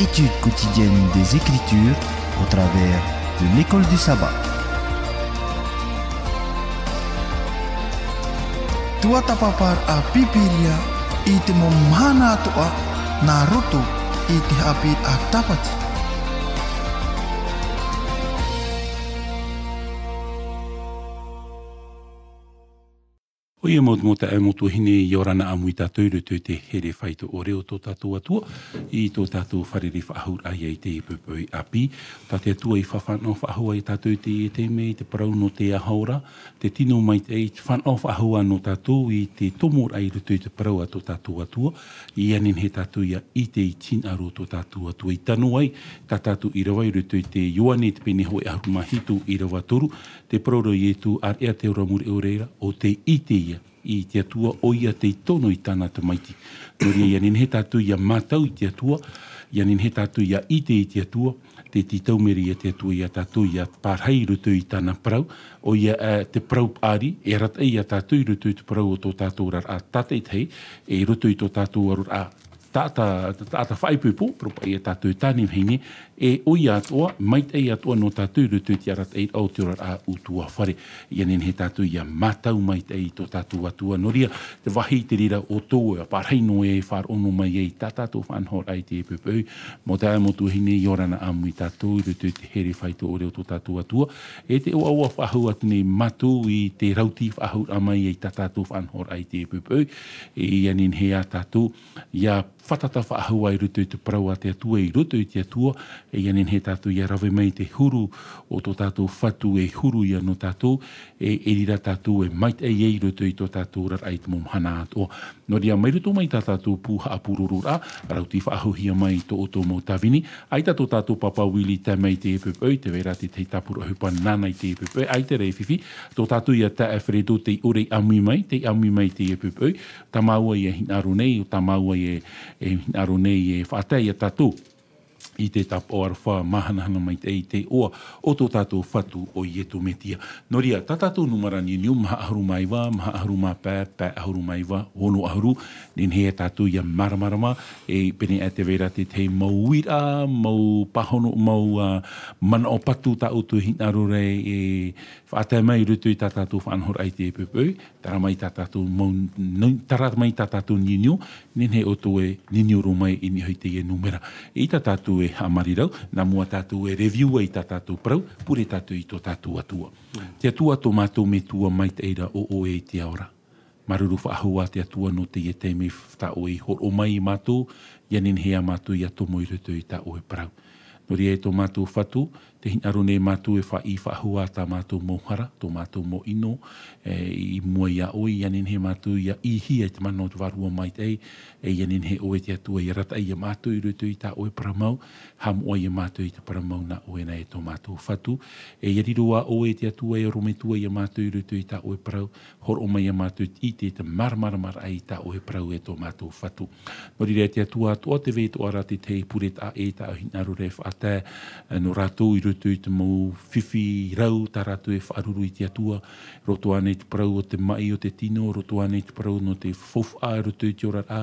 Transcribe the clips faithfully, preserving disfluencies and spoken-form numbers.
Étude quotidienne des Écritures au travers de l'école du sabbat. Tuatāpaparaʻa Pīpīria i te mau mahana atoʻa nā roto i te haʻapiʻiraʻa Tāpati. ʻOia mau, mau taeaʻe, mau tuahine, ʻia ora na ʻāmui tātou i roto i te here faito ʻore o tō tātou Atua, i tō tātou fārerei faʻahou ra ia i teie poʻipoʻi ʻāpī. Tā te Atua i faʻanaho faʻahou ia tātou i teie taime, i te parau nō te aho ra, te tino maitaʻi, te faʻanaho faʻahou nō tātou i te tomo ra i roto i te parau a tō tātou Atua, ʻia nehenehe tātou ʻia ʻite i te hinaʻaro o tō tātou Atua i tano ai, tā tātou ʻīrava i roto i te Ioane te pene hōʻē ʻahuru mā hitu ʻīrava toru, tē parau ra Ietu, ʻāreʻa te ora mure ʻore ra, ʻo tē ʻite ia i te Atua, ʻoia tei tono i tāna tamaiti. Nō reira, ʻia nehenehe tātou ʻia mātau i te Atua, ʻia nehenehe tātou ʻia ʻite i te Atua, tē tītau mai ra te Atua ia tātou ʻia pārahi i roto i tāna parau, ʻoia, ā, te parau paʻari, e arataʻi ia tātou i roto i te parau o tō tātou oraraʻa tātaʻitahi, e i roto i tō tātou oraraʻa taʻata, taʻata faʻaipoipo, parau paʻari ia tātou e tāne vahine, e ʻoia atoʻa, maitaʻi atoʻa nō tātou i roto i te arataʻiraʻa o te oraraʻa ʻutuāfare. ʻIa nehenehe tātou ʻia mātau maitaʻi i tō tātou Atua. Nō reira, te vāhi i te reira ʻoutou e pārahi noa e faʻaroʻo noa mai ai i tā tātou faʻanahoraʻa i teie poʻipoʻi. Mau taeaʻe, mau tuahine, ʻia ora na ʻāmui tātou i roto i te here faito ʻore o tō tātou Atua. E tē ʻoaʻoa faʻahou atu nei mātou i te rauti faʻahou ra mai i tā tātou faʻanahoraʻa i teie poʻipoʻi. E ʻia nehenehe ia tātou ʻia fātata faʻahou i roto i te parau a te Atua, i roto i te Atua, e ʻia nehenehe tātou ʻia rave mai te huru o tō tātou Fatu, e huru ia nō tātou, e, e reira tātou e maitaʻi ai i roto i tō tātou oraraʻa i te mau mahana atoʻa. Nō reira, mai roto mai tā tātou pū haʻapurororaʻa, rauti faʻahouhia mai i tō ʻoutou mau tāvini, ʻaita tō tātou pāpā Willie tae mai i teie poʻipoʻi, tē vai ra te tahi tāpura ʻohipa nāna i teie poʻipoʻi, ʻaita rā e fifi, tō tātou ia taeaʻe Fredo tei ʻore i ʻāmui mai, tei ʻāmui mai i teie poʻipoʻi, tā māua ia hinaʻaro nei, ʻo tā māua e, e hinaʻaro nei e faʻatae ia tātou i te tāpaʻo aroha māhanahana maitaʻi i te iʻoa o tō tātou Fatu ʻo Ietu Metia. Nō reira, tā tātou nūmera niuniu, maha ʻahuru mā iva, maha ʻahuru mā pae, pae ʻahuru mā iva, ono ʻahuru, nehenehe ia tātou ʻia māramarama, e pēneiaʻe tē vai ra te tahi mau uiraʻa, mau pāhono, mau, ā, manaʻo patu tā ʻoutou e hinaʻaro ra e faʻatae mai i roto i tā tātou faʻanahoraʻa i teie poʻipoʻi, Terā mai tā tātou mau ni-, terā mai tā tātou niuniu, nehenehe ʻoutou e niuniu roa mai i niʻa i teie nūmera. ʻEita tātou e haʻamāuruuru, nā mua tātou e review ai tā tātou parau, pure tātou i tō tātou Atua. Mm. Te Atua tō mātou Metua maitaʻi ra, ʻo ʻoe i te ao ra. Māuruuru faʻahou ā te Atua nō teie taime tā ʻoe i hōroʻa mai ia mātou, ʻia nehenehe ā mātou ʻia tomo i roto i tā ʻoe parau. Nō reira e tō mātou Fatu, tē hinaʻaro nei mātou e faʻaʻī faʻahou ā tā mātou mau hara, tō mātou mau ʻino, e, i mua iā ʻoe, ʻia nehenehe mātou ʻia ʻīhia i te mana o te Vārua Maitaʻi, e ʻia nehenehe ʻoe te Atua ʻia arataʻi ia mātou i roto i tā ʻoe parau mau, haʻamoʻa ia mātou i te parau mau nā ʻoe na e tō mātou Fatu, e ʻia riro ā ʻoe te Atua e orometua ia mātou i roto i tā ʻoe parau, hōroʻa mai ia mātou i te, i te māramarama i tā ʻoe parau e tō mātou Fatu. Nō reira e te Atua atoʻa, tē vai atoʻa ra te tahi pure taʻa ʻē tā ʻoe hinaʻaro ra e faʻatae, e, nō rātou i roto i te mau fifi rau tā rātou e faʻaruru i te Atua, roto ānei te parau o te maʻi o te tino, roto ānei te parau nō te faufaʻa i roto i te oraraʻa,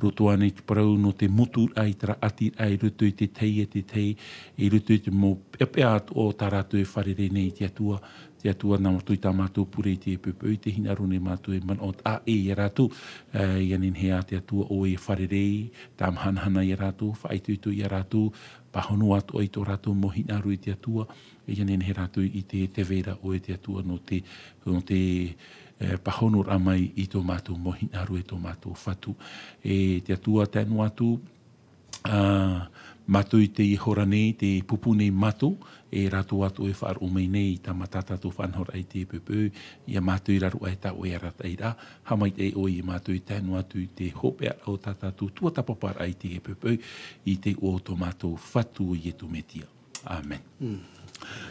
roto ānei te parau nō te muturaʻa i terā ʻati ra i roto i te tahi e te tahi, i roto i te mau peʻapeʻa atoʻa tā rātou e fārerei nei i te Atua, Te Atua, nā roto i tā mātou pure i teie poʻipoʻi, tē hinaʻaro nei mātou e manaʻo taʻa ʻē ia rātou, e, ʻia nehenehe ā te Atua ʻoe e fārerei, tāmahanahana ia rātou, faʻaitoito ia rātou, pāhono atoʻa i tō rātou mau hinaʻaro i te Atua, e ʻia nehenehe rātou i ʻite tē vai ra ʻoe te Atua nō te, nō te, e, pāhonoraʻa mai i tō mātou mau hinaʻaro e tō mātou Fatu. E te Atua, tae noa atu, ā, mātou i teie hora nei, tē pupu nei mātou, e rātou atoʻa e faʻaroʻo mai nei i tāmata tā tātou faʻanahoraʻa i teie poʻipoʻi, ia mātou i raro aʻe i tā ʻoe arataʻiraʻa, haʻamaitaʻi ʻoe ia mātou e tae noa atu i te hopeʻa o tā tātou tuatāpaparaʻa i teie poʻipoʻi, i te iʻoa o tō mātou Fatu ʻo Ietu Metia. ʻĀmene. Mm.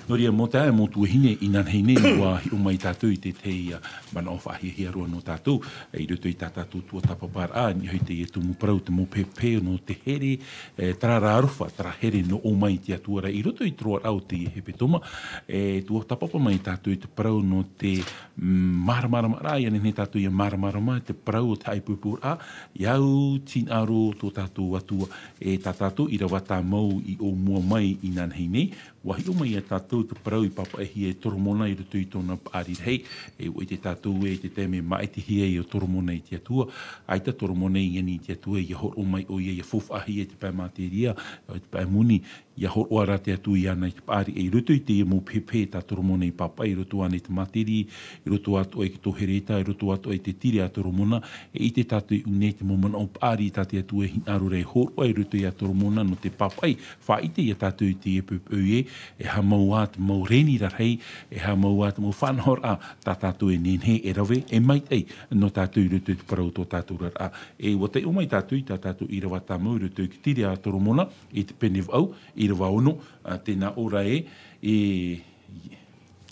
Nō reira, mau taeaʻe, mau tuahine, inanahi nei, ʻua hiʻo mai tātou i te tahi, ā, manaʻo faʻahiahia roa nō tātou, i roto i tā tātou tuatāpaparaʻa, i niʻa i teie tumu parau, te mau pepe nō te here, e, terā rā aroha, terā here nō ʻō mai i te Atua ra, i roto i te roaraʻa o teie hepetoma, e, tuatāpapa mai tātou i te parau nō te, mm, māramarama ra, ʻia nehenehe tātou ʻia māramarama, te parau o te haʻaipoiporaʻa, ʻia au tīnaʻaro tō tātou Atua, e tā tātou ʻīrava tāmau i ʻōmua mai inanahi nei, ʻua hiʻo mai ia tātou te parau i pāpaʻihia e Toromona i roto i tōna paʻari rahi, e ʻua ʻite tātou ē, i te taime māʻitihia ai ʻo Toromona i te Atua, ʻaita Toromona i ani i te Atua, ʻia hōroʻa mai ʻoia, ʻia faufaʻahia i te pae materia, i te pae moni, ʻia hōroʻa rā te Atua iāna i te paʻari, e i roto i teie mau pepe tā Toromona i pāpaʻi, i roto ānei i te materia, i roto atoʻa i tō Hereta, i roto atoʻa i te tīre a Toromona, e ʻite tātou i ʻō nei te mau manaʻo paʻari tā te Atua e hinaʻaro ra e hōroʻa i roto ia Toromona nō te pāpaʻi, faʻaʻite ia tātou i teie poʻipoʻi ē, e aha mau ā te mau reni rarahi, e aha mau ā te mau faʻanahoraʻa tā tātou e nehenehe e rave, e maitaʻi nō tātou i roto i te parau o tō tātou oraraʻa. E ʻua taiʻo mai tātou i tā tātou ʻīrava tāmau i roto i te tīre a Toromona, i te pene vaʻu, ʻīrava ono, ā, tē nā ʻō ra ē, e,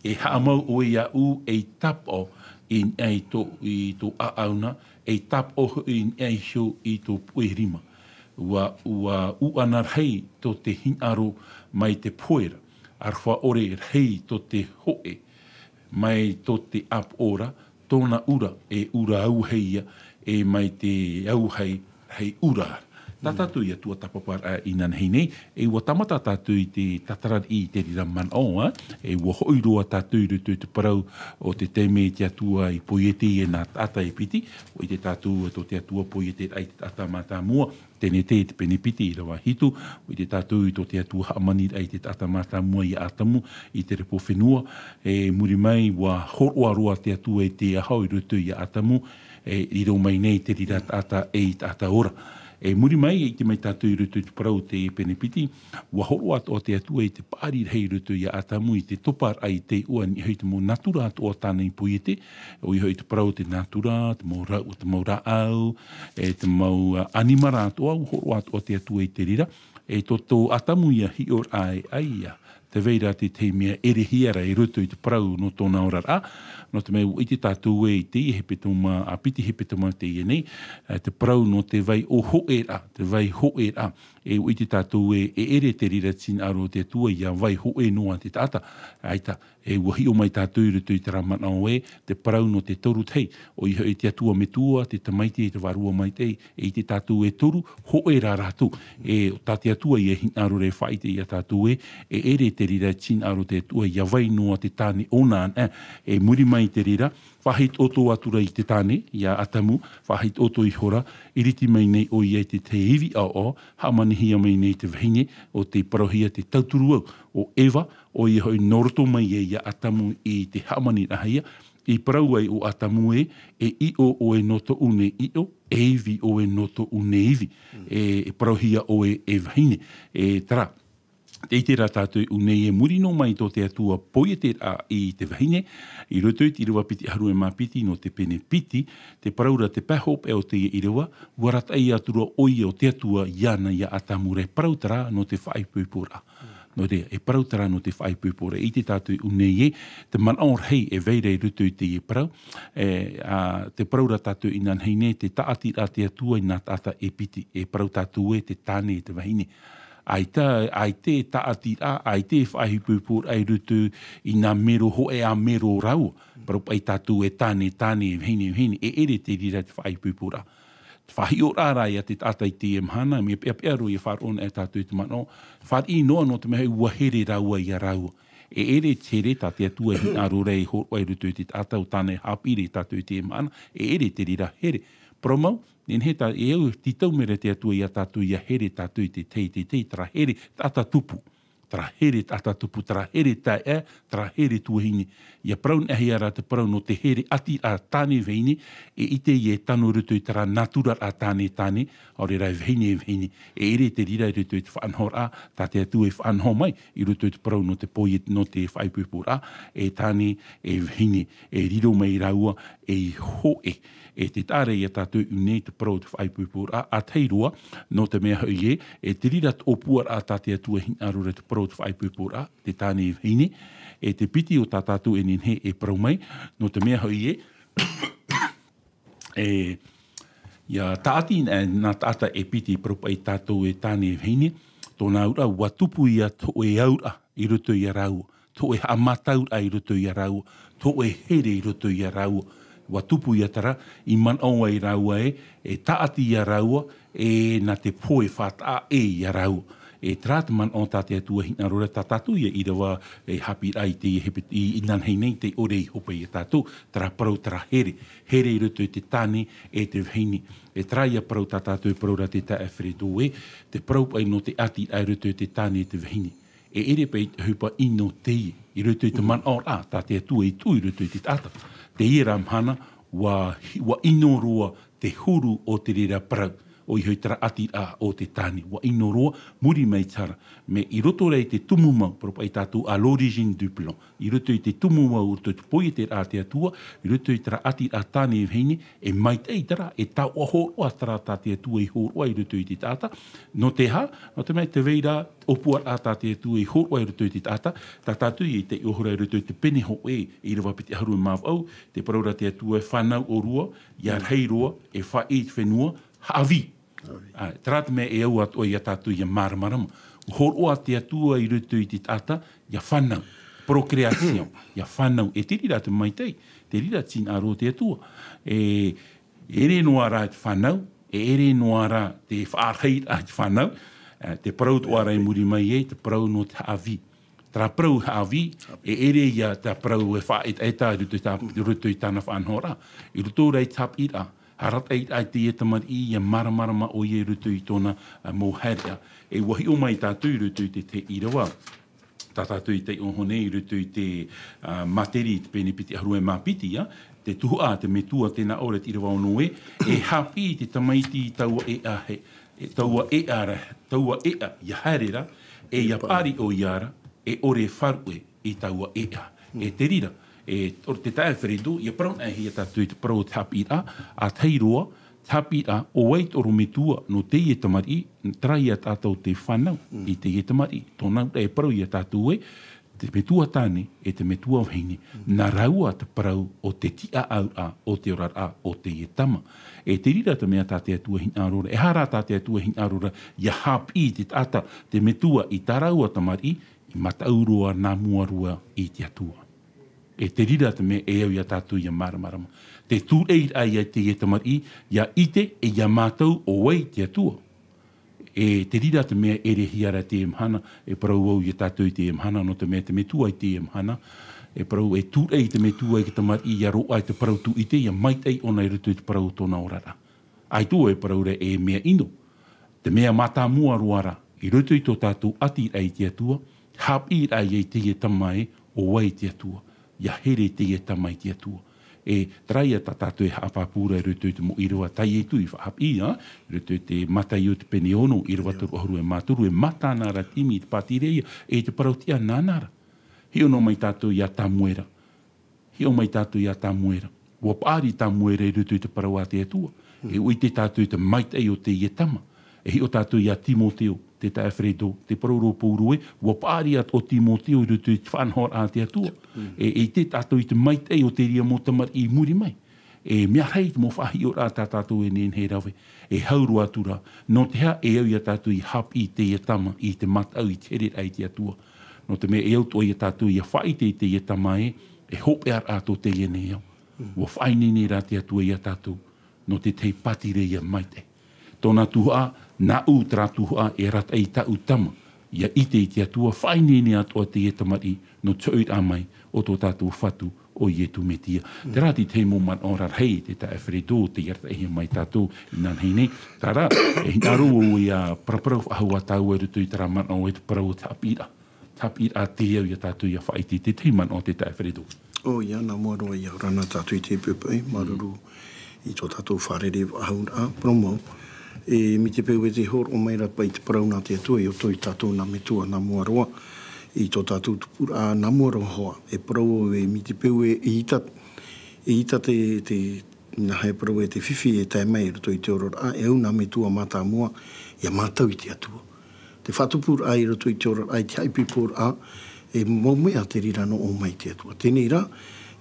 e haʻamau ʻoe iāʻu ei tāpaʻo i niʻa i tō, i tō ʻāʻau na, ei tāpaʻo hoʻi i niʻa iho i tō puʻe rima. ʻUa, ʻua ʻuʻana rahi tō te hinaʻaro mai te pohe ra, aroha ʻore rahi tō te hōʻē, mai tō te ʻāpoʻo ra, tōna ʻura, e ʻura auahi ia, e mai te auahi rahi ʻura. Tā tātou ia tuatāpaparaʻa inanahi nei, e ʻua tāmata tātou i te tātarariʻi i te reira manaʻo, ā, e ʻua hoʻi roa tātou i roto i te parau o te taime te Atua i poiete ia nā taʻata e piti, ʻua ʻite tātou tō te Atua poieteraʻa i te taʻata mātāmua, Tenete i te pene piti, ʻīrava hitu, ʻua ʻite tātou i tō te Atua hāmaniraʻa i te taʻata mātāmua ia Atamu, i te repo fenua, e muri mai, ʻua hōroʻa roa te Atua i te aho i roto ia Atamu, e riro mai nei te reira taʻata ei taʻata ora. E muri mai, e ʻite mai tātou i roto i te parau o te pene piti, ʻua hōroʻa atoʻa te Atua i te paʻari rahi i roto ia Atamu i te toparaʻa i te iʻoa i niʻa i te mau natura atoʻa tāna i poiete, ʻoia hoʻi te parau o te natura, te mau rau-, te mau rāʻau, e te mau, ā, ʻanimara atoʻa, ʻua hōroʻa atoʻa te Atua i te reira, e tō, tō Atamu ia hiʻoraʻa e ʻaita, tē vai ra te tahi mea ʻerehia ra i roto i te parau nō tōna oraraʻa, nō te mea ʻua ʻite tātou ē i teie hepetoma, ā, piti hepetoma teie nei, ā, te parau nō te vai ʻōhoʻeraʻa, te vai hōʻēraʻa, e ʻua ʻite tātou ē, e ʻere te reira te hinaʻaro o te Atua ia vai hōʻē noa te taʻata, ʻaita, e ʻua hiʻo mai tātou i roto i terā manaʻo ē, te parau nō te toru tahi, ʻoia hoʻi te Atua Metua, te Tamaiti, e te Vārua Maitaʻi, e ʻite tātou e toru, hōʻē rā rātou. E, tā te Atua ia hinaʻaro ra e faʻaʻite ia tātou ē, e ʻere te reira te hinaʻaro o te Atua ia vai noa te tāne ʻōna anaʻe, e muri mai te reira, faʻaitoito atu ra i te tāne, ia Atamu, faʻaitoito ihora, ʻiriti mai nei ʻoia i te tahi ivi ʻaoʻao, hāmanihia mai nei te vahine, ʻo tē parauhia te tauturu au, ʻo Eva, ʻoia hoʻi nō roto mai ai ia Atamu i te hāmaniraʻahia, i parau ai ʻo Atamu ē, e ʻiʻo ʻoe nō tōʻu nei ʻiʻo, e ivi ʻoe nō tōʻu nei ivi, e, e parauhia ʻoe e vahine, e terā. Tē ʻite ra tātou i ʻō nei e muri noa mai tō te Atua poieteraʻa i te vahine, i roto i te ʻīrava piti ʻahuru e mā piti nō te pene piti, tē parau ra te pae hopeʻa o teie ʻīrava, ʻua arataʻi atu ra ʻoia ʻo te Atua iāna ia Atamu ra e parau terā nō te faʻaipoiporaʻa. Nō reira, e parau terā nō te faʻaipoiporaʻa. ʻIte tātou i ʻō nei ē, te manaʻo rahi e vai ra i roto i teie parau, e, ā, tē parau ra tātou inanahi nei, te tāʻatiraʻa a te Atua i nā taʻata e piti, e parau tātou ē, te tāne e te vahine. ʻAita, ʻaita e tāʻatiraʻa, ʻaita e faʻaipoiporaʻa i roto i nā mero hōʻē ā mero rāua. Parau paʻi tātou e tāne, tāne, e vahine, vahine, e ʻere te reira te faʻaipoiporaʻa. Te faʻahiʻoraʻa rā ia te taʻata i teie mahana, mea peʻapeʻa roa ia faʻaroʻo anaʻe tātou i te manaʻo, fāriʻi noa nō te mea ʻua here rāua ia rāua. E ʻere te here tā te Atua e hinaʻaro ra e hōroʻa i roto i te taʻata ʻo tāna e haʻapiʻi ra ia tātou i teie mahana, e ʻere te reira here. Parau mau, nehenehe tā, e au, tītau mai ra te Atua ia tātou ia here tātou i te tahi, te tahi, terā here, taʻata tupu. Terā here taʻata tupu, terā here taeaʻe, terā here tuahine. ʻIa parau anaʻe ia rā te parau nō te here ʻatiraʻa tāne vahine, e ʻite ïa e tano i roto i terā naturaʻa tāne, tāne, ʻaore rā e vahine, e vahine. E ʻere te reira i roto i te faʻanahoraʻa, tā te Atua e faʻanaho mai, i roto i te parau nō te poie-, nō te faʻaipoiporaʻa, e tāne, e vahine, e riro mai rāua, ei hōʻē. E te taʻa ra ia tātou i ʻō nei te parau o te faʻaipoiporaʻa, ā, ʻa tahi roa, nō te mea hoʻi ē, e te reira te ʻōpuaraʻa tā te Atua e hinaʻaro ra te parau te faʻaipoiporaʻa, te tāne e vahine, e te piti o tā tātou e nehenehe e parau mai, nō te mea hoʻi ē, e, ia tāʻati, e, nā taʻata e piti e parau paʻi tātou e tāne e vahine, tōna auraʻa, ʻua tupu ia te hōʻē auraʻa i roto ia rāua, te hōʻē haʻamātauraʻa i roto ia rāua, te hōʻē here i roto ia rāua. ʻUa tupu ia terā, i manaʻo ai rāua ē, e tāʻati ia rāua, e nā te pohe faʻataʻa ʻē ia rāua. E terā te manaʻo tā te Atua hinaʻaro ra, tā tātou ia ʻīrava e haʻapiʻiraʻa i te hepetoma, i, inanahi nei tē ʻore i hope ia tātou, terā parau, terā here, here i roto i te tāne e te vahine. E terā ia parau tā tātou e parau ra te taeaʻe Fredo ē, te parau paʻi nō te ʻati i roto i te tāne e te vahine. E ʻere paʻi te ʻohipa ʻino teie, i roto i te manaʻoraʻa tā te Atua i tuʻu i roto i te taʻata. Teie rā mahana, ʻua, ʻua ʻino roa te huru o te reira parau, ʻoia hoʻi terā ʻatiraʻa o te tāne. ʻUa ʻino roa, muri mai terā, mea i roto rā i te tumu mau, parau paʻi tātou à l'origine du plan. I roto i te tumu mau, i roto i te poieteraʻa a te Atua, i roto i terā ʻatiraʻa tāne e vahine, e maitaʻi terā, e taoʻa hōroʻa terā tā te Atua i hōroʻa i roto i te taʻata. Nō te aha? Nō te mea tē vai ra te ʻōpuaraʻa tā te Atua i hōroʻa i roto i te taʻata, tā tātou i taiʻo ra i roto i te pene hōʻē, ʻīrava piti ʻahuru mā vaʻu, tē parau ra te Atua e fānau ʻōrua, ia rahi roa, e faʻaʻī i te fenua, haʻavī. Haʻavī. Ā, terā te mea e au atoʻa ia tātou ia māramarama. Hōroʻa te Atua i roto i te taʻata, ia fānau. Procréation, ia fānau. E te reira te maitaʻi, te reira te hinaʻaro o te Atua. E, e ʻere noa rā te fānau, e ʻere noa rā te faʻarahiraʻa i te fānau, ā, te parau atoʻa ra i muri mai ē, te parau nō te haʻavī. Terā parau haʻavī, e ʻere ia te parau e faʻaetaeta i roto i tā, i roto i tāna faʻanahoraʻa. I roto rā i te haʻapiʻiraʻa, arataʻi rā i teie tamariʻi, ia māramarama ʻoia i roto i tōna, ā, mau haereʻa. E ʻua hiʻo mai tātou i roto i te, te ʻīrava. Tā tātou i taiʻo nei i roto i te, ā, Materi, te pene piti ʻahuru e mā piti, ā, te tuhaʻa, te metua, tē nā ʻō ra te ʻīrava ono ē, e haʻapiʻi te tamaiti i taua ʻēʻa, e, e taua ʻēʻa ra, taua ʻēʻa, ia haere ra, e ia paʻari ʻoia ra, e ʻore e faʻaruʻe i taua ʻēʻa. E te reira, e, ʻo te taeaʻe Fredo, ia parau anaʻe ia tātou i te parau o te haʻapiʻiraʻa, ā, tahi roa, te haʻapiʻiraʻa, ʻo vai te ʻorometua nō teie tamariʻi, terā ia tātou te fānau i teie tamariʻi, tōna auraʻa e parau ia tātou ē, te metua tāne e te metua vahine, nā rāua te parau o te tiʻaʻauraʻa o te oraraʻa o teie tama. E te reira te mea tā te Atua hinaʻaro ra, e aha rā tā te Atua hinaʻaro ra, ia haʻapiʻi te taʻata, te metua i tā rāua tamariʻi, i mataʻu roa nā mua roa i te Atua. E te reira te mea e au ia tātou ia māramarama. Te tūreiraʻa ia teie tamariʻi, ia ʻite e ia mātau ʻo vai te Atua. E te reira te mea e ʻerehia ra teie mahana, e parau au ia tātou i teie mahana, nō te mea te metua i teie mahana, e parau e tūrei te metua i te tamariʻi, ia roaʻa i te parau tūʻite, ia maitaʻi ʻōna i roto i te parau o tōna oraraʻa. ʻAita e parau ra e mea ʻino. Te mea mātāmua roa rā, i roto i tō tātou ʻatiraʻa i te Atua, haʻapiʻiraʻa ia i teie tama ē, ʻo vai te Atua, ia here teie tama i te Atua. E terā ia tā tātou e haʻapāpū ra i roto i te mau ʻīrava tā Ietu i faʻahaʻapiʻi, ā, i roto i te Mataio te pene ono, ʻīrava toru ʻahuru e mā toru, e mātā na ra te ʻimi i te pātireia, e te parau-tiʻa nāna ra. Hiʻo noa mai tātou ia Tamuera. Hiʻo mai tātou ia Tamuera. ʻUa paʻari Tamuera i roto i te parau a te Atua. E ʻua ʻite tātou i te maitaʻi o teie tama. E hiʻo tātou ia Timoteo, te taeaʻe Fredo, tē parau ra Pauro ē, ʻua paʻari atoʻa Timoteo i roto i te faʻanahoraʻa a te Atua. E, e ʻite tātou i te maitaʻi o te reira mau tamariʻi i muri mai. E mea rahi te mau faʻahiʻoraʻa tā tātou e nehenehe e rave. E hau roa atu ra, nō te aha e au ia tātou i haʻapiʻi i teie tama i te mataʻu i te hereraʻa i te Atua. Nō te mea e au atoʻa ia tātou ia faʻaʻite i teie tama ē, e hopeʻaraʻa tō teie nei ao. ʻUa faʻaineine ra te Atua ia tātou, nō te tahi pātireia maitaʻi. Tōna tuhaʻa, nāʻu terā tuhaʻa e arataʻi i tāʻu tama, ia ʻite i te Atua, faʻaineine atoʻa teie tamariʻi, nō te hoʻiraʻa mai o tō tātou Fatu, ʻo Ietu Metia. Terā te tahi mau manaʻo rarahi, te taeaʻe Fredo, tei arataʻihia mai tātou, inanahi nei. Terā, e hinaʻaro au ia paraparau faʻahou ā tāua i roto i terā manaʻo e te parau o te haʻapiʻiraʻa. Haʻapiʻiraʻa tei au ia tātou ia faʻaʻite i te tahi manaʻo te taeaʻe Fredo. ʻOia, nā mua roa ia ora na tātou i te poʻipoʻi, māuruuru i tō tātou fārerei faʻahou ra, parau mau. E mai te peu e tē hōroʻa mai ra paʻi te parau nā te Atua, e ʻoto ia tātou nā metua, nā mua roa, i tō tātou tupuraʻa, nā mua roa hoʻi. E parau au e mai te peu e, eʻita, eʻita te, te, nā hea e parau e te fifi e tae mai i roto i te ororaʻa, e au nā metua mātāmua, ia mātau i te Atua. te faʻatupuraʻa i roto i te oraraʻa, i te haʻapiʻiraʻa, e mau mea te reira nō ʻō mai te Atua. Teie rā,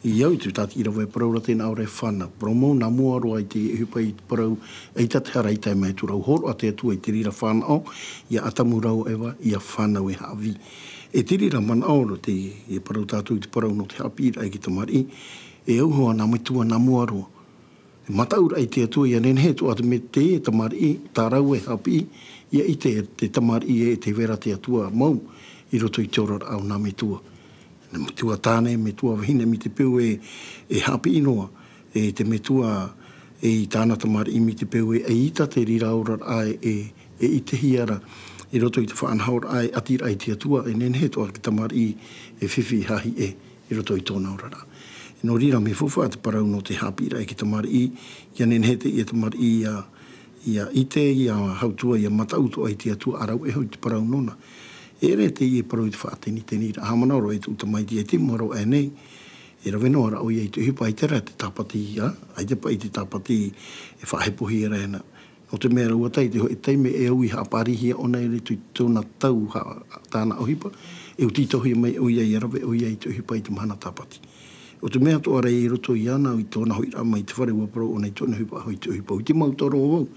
i au i te tātaʻi rave parau ra tēnā ʻaore e fānau. Parau mau nā mua roa i te ʻohipa i te parau, ʻaita te hara i tae mai atu ra. Hōroʻa te Atua i te reira fānaʻo, ia Atamu rāua Eva, ia fānau e haʻavī. E te reira manaʻo roa te, e parau tātou i te parau nō te haʻapiʻiraʻa i te tamariʻi, e au hoʻi nā metua nā mua roa. E mataʻuraʻa i te Atua, ia nehenehe atoʻa te mea te tamariʻi, tā rāua e haʻapiʻi, ia ʻite te tamariʻi e te vera te Atua mau i roto i te oraraʻa o nā metua. Nā metua tāne, metua vahine, mai te peu e, e haʻapiʻi noa, e te metua e i tāna tamariʻi mai te peu e, ʻaita te reira oraraʻa e, e, e ʻitehia ra, i roto i te faʻanahoraʻa e ʻatiraʻa i te Atua, e nehenehe atoʻa te tamariʻi e fifi hahi e. I roto i tōna oraraʻa. Nō reira, mea faufaʻa te parau nō te haʻapiʻiraʻa i te tamariʻi, ia nehenehe teie tamariʻi ia, ia ʻite, ia hautua, ia mataʻu atoʻa i te Atua, ʻa rāua e hoʻi te parau nōna. E ʻere teie parau i te faʻateniteniraʻa, haʻamanaʻo roa i tō tamaiti e te maoro aʻe nei, e rave noa ra ʻoia i te ʻohipa, ʻaita rā te tāpati, ā, ʻaita paʻi te tāpati e faʻahepohia ra ʻēnā. Nō te mea rāua tai te hōʻē taime e au i haʻaparihia ʻōna i roto i tōna tau ha-, tāna ʻohipa, e ʻua tītauhia mai ʻoia ia rave ʻoia i te ʻohipa i te mahana tāpati. ʻO te mea atoʻa ra i roto iāna i tōna hoʻiraʻa mai i te fare, ʻua parau ʻōna i tōna ʻohipa, hoʻi te ʻohipa. ʻUa tīmau toro vau,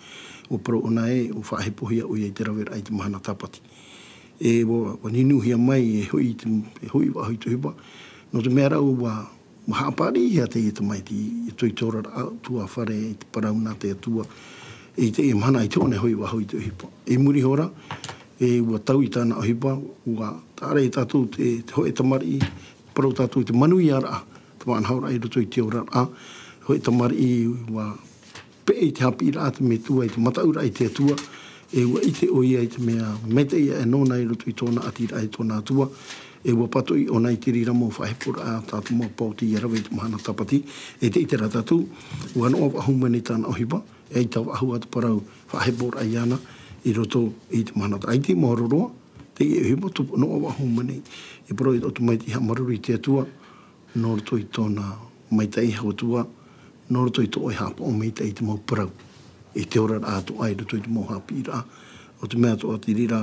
ʻua parau ʻōna ē, ʻua faʻahepohia ʻoia i te raveraʻa i te mahana tāpati. E ʻua, ʻua ninuhia mai, e hoʻi te, e hoʻi vau i te ʻohipa. Nō te mea rāua ʻua ʻUa haʻaparihia teie tamaiti i roto i te oraraʻa ʻutuāfare, i te parau nā te Atua, i teie mahana, ʻaita ʻōna e hoʻi vau i te ʻohipa. I muri iho ra, e ʻua tau i tāna ʻohipa, ʻua taʻa ra ia tātou te, te hōʻē tamariʻi, parau tātou te manuiaraʻa, te faʻanahoraʻa i roto i te oraraʻa, hōʻē tamariʻi ʻua peʻe i te haʻapiʻiraʻa a te metua, i te mataʻuraʻa i te Atua, e ʻua ʻite ʻoia i te mea maitaʻi aʻe nōna i roto i tōna ʻatiraʻa e tōna Atua, e ʻua pātoʻi ʻōna i te reira mau faʻaheporaʻa, tā te mau paoti ia rave i te mahana tāpati, e te ʻite ra tātou, ʻua noa faʻahou mai nei tāna ʻohipa, e ʻaita faʻahou ā te parau faʻaheporaʻa iāna i roto i te mahana tā-, ʻaita i maoro roa, teie ʻohipa tupu noa faʻahou mai nei, e parau i tō tamaiti haʻamāuruuru i te Atua, nō roto i tōna maitaʻi hau Atua, nō roto i tō ʻoe haʻapaʻo maitaʻi i te mau parau, i te oraraʻa atoʻa i roto i te mau haʻapiʻiraʻa, ʻo te mea atoʻa te reira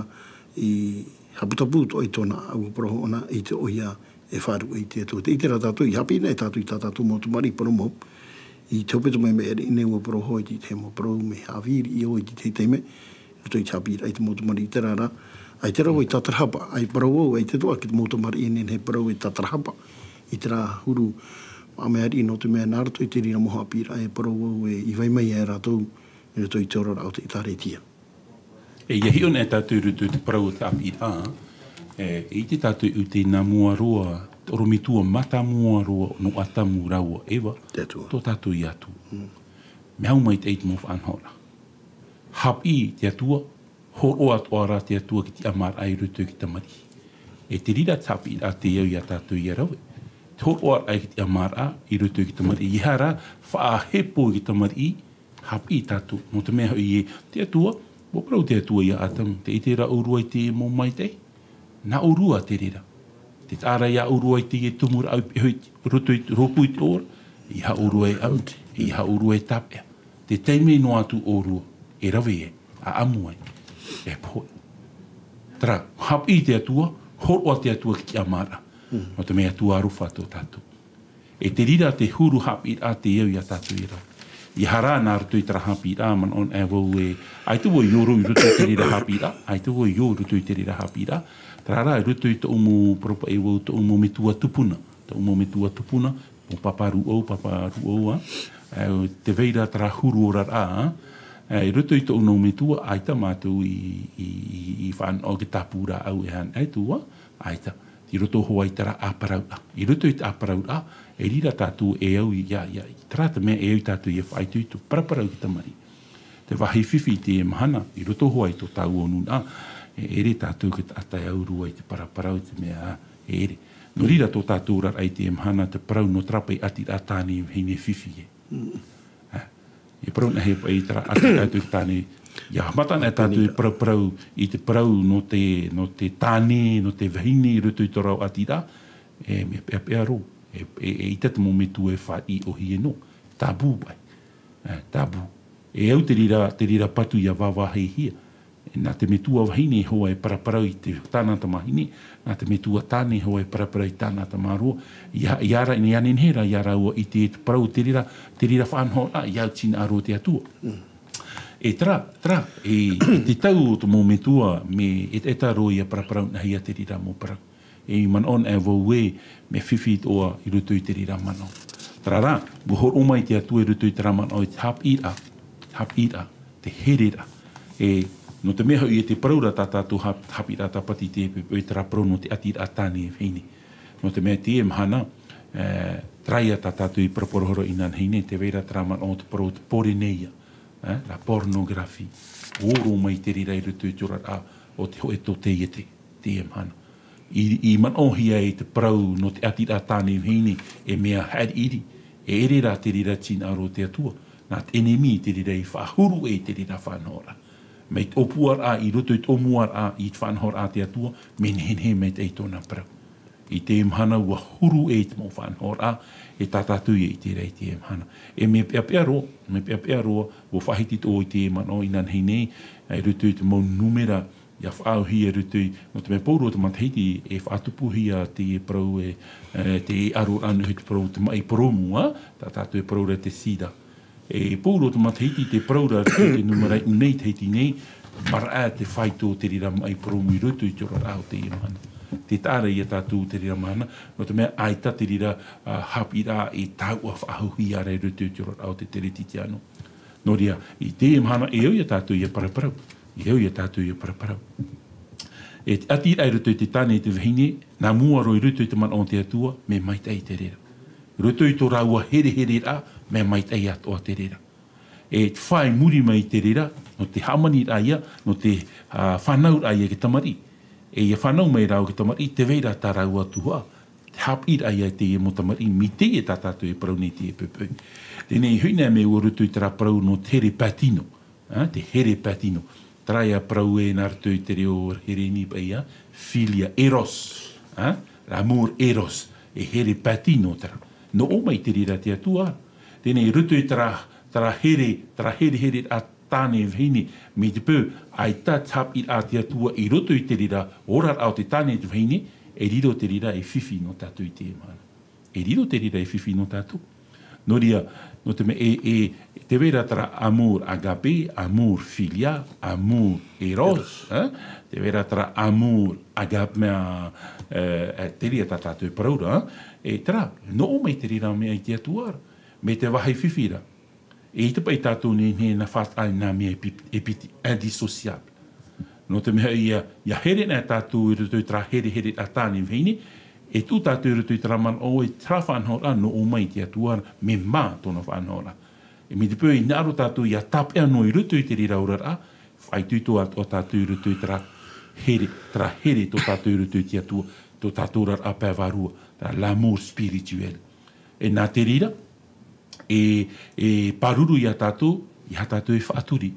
i haputapu atoʻa i tōna ʻāʻau, ʻua parau ʻōna, ʻaita ʻoia e faʻaruʻe i te Atua. Te ʻite ra tātou, i haʻapiʻi nei tātou i tā tātou mau tamariʻi parau mau, i te hopeʻa mai mai ʻere nei ʻua parau hoʻi i te mau parau mea haʻavī riʻi ʻoe i te tahi taime, roto i te haʻapiʻiraʻa i te mau tamariʻi, terā rā, ʻaita rāua e tātarahapa, ʻaita parau au, ʻaita atoʻa ki te mau tamariʻi e nehenehe e parau e tātarahapa i terā huru maʻa mea riʻi, nō te mea nā roto i te reira mau haʻapiʻiraʻa e parau au e i vai mai ai rātou i roto i te oraraʻa o te ʻĒtārētia. E ʻia hiʻo nei tātou i roto i te parau o te haʻapiʻiraʻa, e, e ʻite tātou i te nā mua roa, te ʻorometua mātāmua roa nō Atamu rāua Eva, Te Atua. Tō tātou ia Atua. Mm. Mea au maitaʻi te mau faʻanahoraʻa. Haʻapiʻi te Atua, hōroʻa atoʻa rā te Atua i te tiʻamāraʻa i roto i te tamariʻi. E te reira te haʻapiʻiraʻa tē au ia tātou ia rave. Te hōroʻaraʻa i te tiʻamāraʻa i roto i te tamariʻi. ʻEiaha rā, faʻahepo i te tamariʻi, haʻapiʻi tātou. Nō te mea hoʻi ē, te Atua, ʻua parau te Atua ia Atamu, tē ʻite ra ʻōrua i te mau maitaʻi. Nā ʻōrua te reira. Tē taʻa ra ia ʻōrua i te tumu rāʻau i roto i te rōpū i te ʻō ra, ʻeiaha ʻōrua e ʻau, ʻeiaha ʻōrua e tāpeʻa. Te taime noa atu ʻōrua e rave ai, ʻaʻamu ai, e pohe. Terā, haʻapiʻi te Atua, hōroʻa te Atua i te tiʻamāraʻa. Mm. Nō te mea Atua aroha tō tātou. E te reira te huru haʻapiʻiraʻa tē au ia tātou ia rave. ʻEiaha rā nā roto i terā haʻapiʻiraʻa, manaʻo anaʻe vau ē, ʻaita vau i ʻō i roto i te reira haʻapiʻiraʻa, ʻaita vau i ʻō i roto i te reira haʻapiʻiraʻa. Terā rā, i roto i tōʻu mau parau paʻi vau, tōʻu mau metua tupuna, tōʻu mau metua tupuna, mau pāpā rūʻau, pāpā rūʻau, ā. Ā, tē vai ra terā huru oraraʻa, ā, i roto i tōʻu mau metua, ʻaita mātou i, i, i, i fānaʻo i te tāpū rāʻau e haere atu, ā, ʻaita. I roto hoʻi i terā ʻāparauraʻa. I roto i te ʻāparauraʻa, e reira tātou e au ia, ia, terā te mea e au ia tātou ia faʻaitoito, paraparau i te tamariʻi. Te vāhi fifi i te mahana, i roto hoʻi i tō tāua nūnaʻa, e ʻere tātou e taʻata e au roa i te paraparau i te mea, ā, e ʻere. Nō reira tō tātou oraraʻa i te mahana te parau nō terā paʻi ʻātiraʻa tāne vahine fifi ē. Mm. Ā, e parau anaʻe paʻi terā ʻātiraʻa tātou i te tāne. ʻIa haʻamata anaʻe tātou i paraparau, i te parau nō te, nō te tāne, nō te vahine i roto i tō rāua ʻātiraʻa, e mea peʻapeʻa roa, e, e, eʻita te mau metua e fāriʻi ʻōhie noa. Tabū paʻi. Ā, tabū. E au te reira, te reira patu ʻia vāvāhihia. Nā te metua vahine hoʻi e paraparau i te tāna tamahine, nā te metua tāne hoʻi e paraparau i tāna tamāroa, ia, ia ra, ia nehenehe rā, ia rāua i te, te parau te reira, te reira faʻanahoraʻa, ia au tinaʻa roa te Atua. E terā, terā, e, e te tau o te mau metua, me e, e taro ia paraparau, nā hea te reira mau parau. E manaʻo anaʻe vau ē, mea fifi atoʻa i roto i te reira manaʻo. Terā rā, ua hōroʻa mai te Atua i roto i terā manaʻo i te haʻapiʻiraʻa, haʻapiʻiraʻa, te hereraʻa. E, nō te mea hoʻi e te parau ra tā tātou hap-, haʻapiʻiraʻa tāpati te, e, e terā parau nō te ʻatiraʻa tāne e vahine. Nō te mea teie mahana, e, terā ia tā tātou i paraparau hora inanahi nei, tē vai ra terā manaʻo te parau o te pōrōneia, e, la pornographie. Ō roa mai te reira i roto i te oraraʻa o te hōʻē tōtaiete. Teie mahana. I, i manaʻohia e te parau nō te ʻatiraʻa tāne e vahine, e mea haʻaʻiriʻiri, e ʻere rā te reira tinaʻa roa te Atua, nā te ʻenemi te reira i faʻahuru ʻē te reira faʻanahoraʻa. Mai te ʻōpuaraʻa, i roto i te ʻōmuaraʻa, i te faʻanahoraʻa te Atua, mea nehenehe maitaʻi tōna parau. I teie mahana ua huru ʻē te mau faʻanahoraʻa, e tā tātou ia ʻite ra i teie mahana. E mea peʻapeʻa roa, mea peʻapeʻa roa, ua faʻahiti atoʻa i te manaʻo inanahi nei, i roto i te mau numera, ia faʻaauhia i roto i, nō te mea pauroa te matahiti, e faʻatupuhia te parau e, e, te aro anu he te parau te maʻi porōmu, ā, tā tātou e parau ra te sida. E pauroa te matahiti te parau ra te, te numera i ʻū nei tahiti nei, maraʻa te faito te reira maʻi porōmu i roto i te oraraʻa o teie mahana. Te taʻa ra ia tātou te reira mahana, nō te mea ʻaita te reira, ā, haʻapiʻiraʻa e tāuʻa faʻahouhia ra i roto i te oraraʻa o te Teretitiano. Nō reira, i teie mahana, e au ia tātou ia paraparau. E au ia tātou ia paraparau. E te ʻatiraʻa i roto i te tāne e te vahine, nā mua roa i roto i te manaʻo o te Atua, mea maitaʻi te reira. I roto i tō rāua herehereraʻa, mea maitaʻi atoʻa te reira. E te fā i muri mai te reira, nō te hāmaniraʻa ia, nō te, ā, fānauraʻa ia e te tamariʻi. E ia fānau mai rāua e te tamariʻi, tē vai ra tā rāua tuhaʻa, te haʻapiʻiraʻa ia i teie mau tamariʻi, mai teie tā tātou e parau nei teie poʻipoʻi. Teie nei, hoʻi nā mea ua roto i terā parau nō te here pātino, ā, te here pātino. Terā ia parau ē nā roto i te reo Hereni paʻi, ā, philia, eros, ā, l'amour eros, e here pātino terā. Nō ʻō mai te reira te Atua. Teie nei, i roto i terā, terā here, terā herehereraʻa tāne e vahine, mai te peu, ʻaita te haʻapiʻiraʻa te Atua i roto i te reira oraraʻa o te tāne e te vahine, e riro te reira e fifi nō tātou i teie mahana. E riro te reira e fifi nō tātou. Nō reira, nō te mea, e, e, tē vai ra terā amour agape, amour philia, amour eros, eros, ā? Tē vai ra terā amour agape, mea, e, e, te reira tā tātou e parau ra, ā? E terā, nō ʻō mai te reira mea i te Atua ra, mai te vāhi fifi ra. E ʻite paʻi tātou nei, nei nā faʻataʻa i nā mea e pi-, e piti, indissociable. Nō te mea ia, ia here nei tātou i roto i terā herehereraʻa tāne e vahine, e tuʻu tātou i roto i terā manaʻo, e terā faʻanahoraʻa nō ʻō mai te Atua ra, mea mā tōna faʻanahoraʻa. E mai te peu e hinaʻaro tātou ia tāpeʻa noa i roto i te reira oraraʻa, faʻaitoito atoʻa tātou i roto i terā here, terā here tō tātou i roto i te Atua, tō tātou oraraʻa pae vārua, terā l'amour spirituel. E nā te reira, e, e pāruru ia tātou, ʻeiaha tātou e faʻaturi,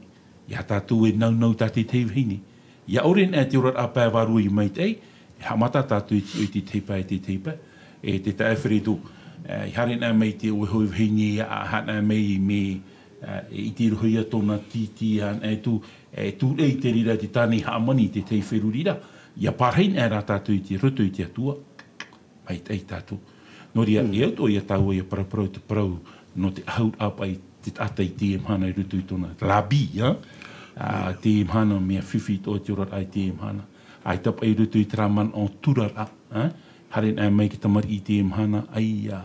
ʻeiaha tātou e naunau i tā te tahi vahine. ʻIa ʻore anaʻe te oraraʻa pae vārua i maitaʻi, e haʻamata tātou i te, i te tahi pae, te tahi pae. E te taeaʻe Fredo, e, i haere anaʻe mai te ʻoe hoʻi vahine, ʻia haere anaʻe mai mea, e, e ʻite roa ia tōna tītī anaʻe atu, e tūreʻi te reira te tāne i hāmani i te tahi feruri ra, ʻia pārahi anaʻe rā tātou i te roto i te Atua. Maitaʻi tātou. Nō reira, mm, e au atoʻa ia tāua ʻia paraparau te parau nō te ʻahuraʻa paʻi te taʻata i teie mahana i roto i tōna, la vie, ā? Ā, mm, teie mahana mea fifi atoʻa te oraraʻa i teie mahana. ʻAita paʻi i roto i terā manaʻo turaraʻa, ā? Haere anaʻe mai te tamariʻi i teie mahana, ʻaita,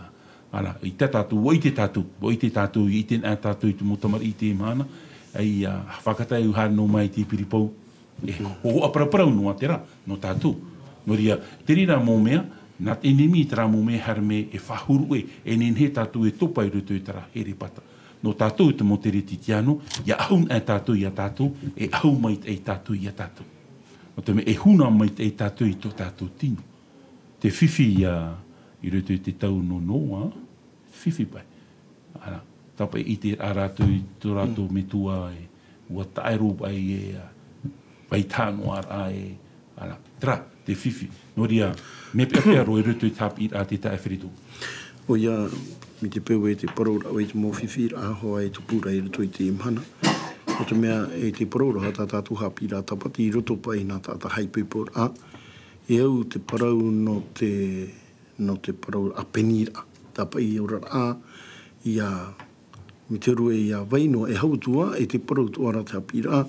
ā, ʻaita tātou, ʻua ʻite tātou, ʻua ʻite tātou, ʻia ʻite anaʻe tātou i te mau tamariʻi i teie mahana, ʻaita, ā, fakataʻe ʻu haere noa mai te piri pou, e hōhoʻa paraparau noa terā, nō tātou. Nō reira, te reira mau mea, nā te ʻenemi terā mau mea haere mai e faʻahuru ʻē, e nehenehe tātou e topa i roto i terā here pata. Nō tātou te mau Teretitiano, ʻia ʻahu anaʻe tātou ia tātou, e ʻahu maitaʻi tātou ia tātou. Nō te mea e huna maitaʻi tātou i tō tātou tino. Te fifi ia, i roto i te tau nō Noa, fifi paʻi. Ana, tāpaʻi i ʻite rā rātou i tō rātou, mm, metua e, ʻua taʻero paʻi e, ā, vai tā noa rā e, ana, terā, te fifi. Nō reira, mea peʻapeʻa roa i roto i te haʻapiʻiraʻa te taeaʻe Fredo. ʻOia, mai te peu e te parau ra, ʻoia te mau fifiraʻa hoʻi e tupu ra i roto i teie mahana. Nō te mea, e te parau ra, tā tātou haʻapiʻiraʻa tāpati i roto paʻi i nā taʻata haʻaipoiporaʻa, e au te parau nō te, nō te parau ʻāpeniraʻa. Tā paʻi oraraʻa, ia, mai te huru e ia vai noa, e hau atu ā, e te parau atoʻa ra te haʻapiʻiraʻa,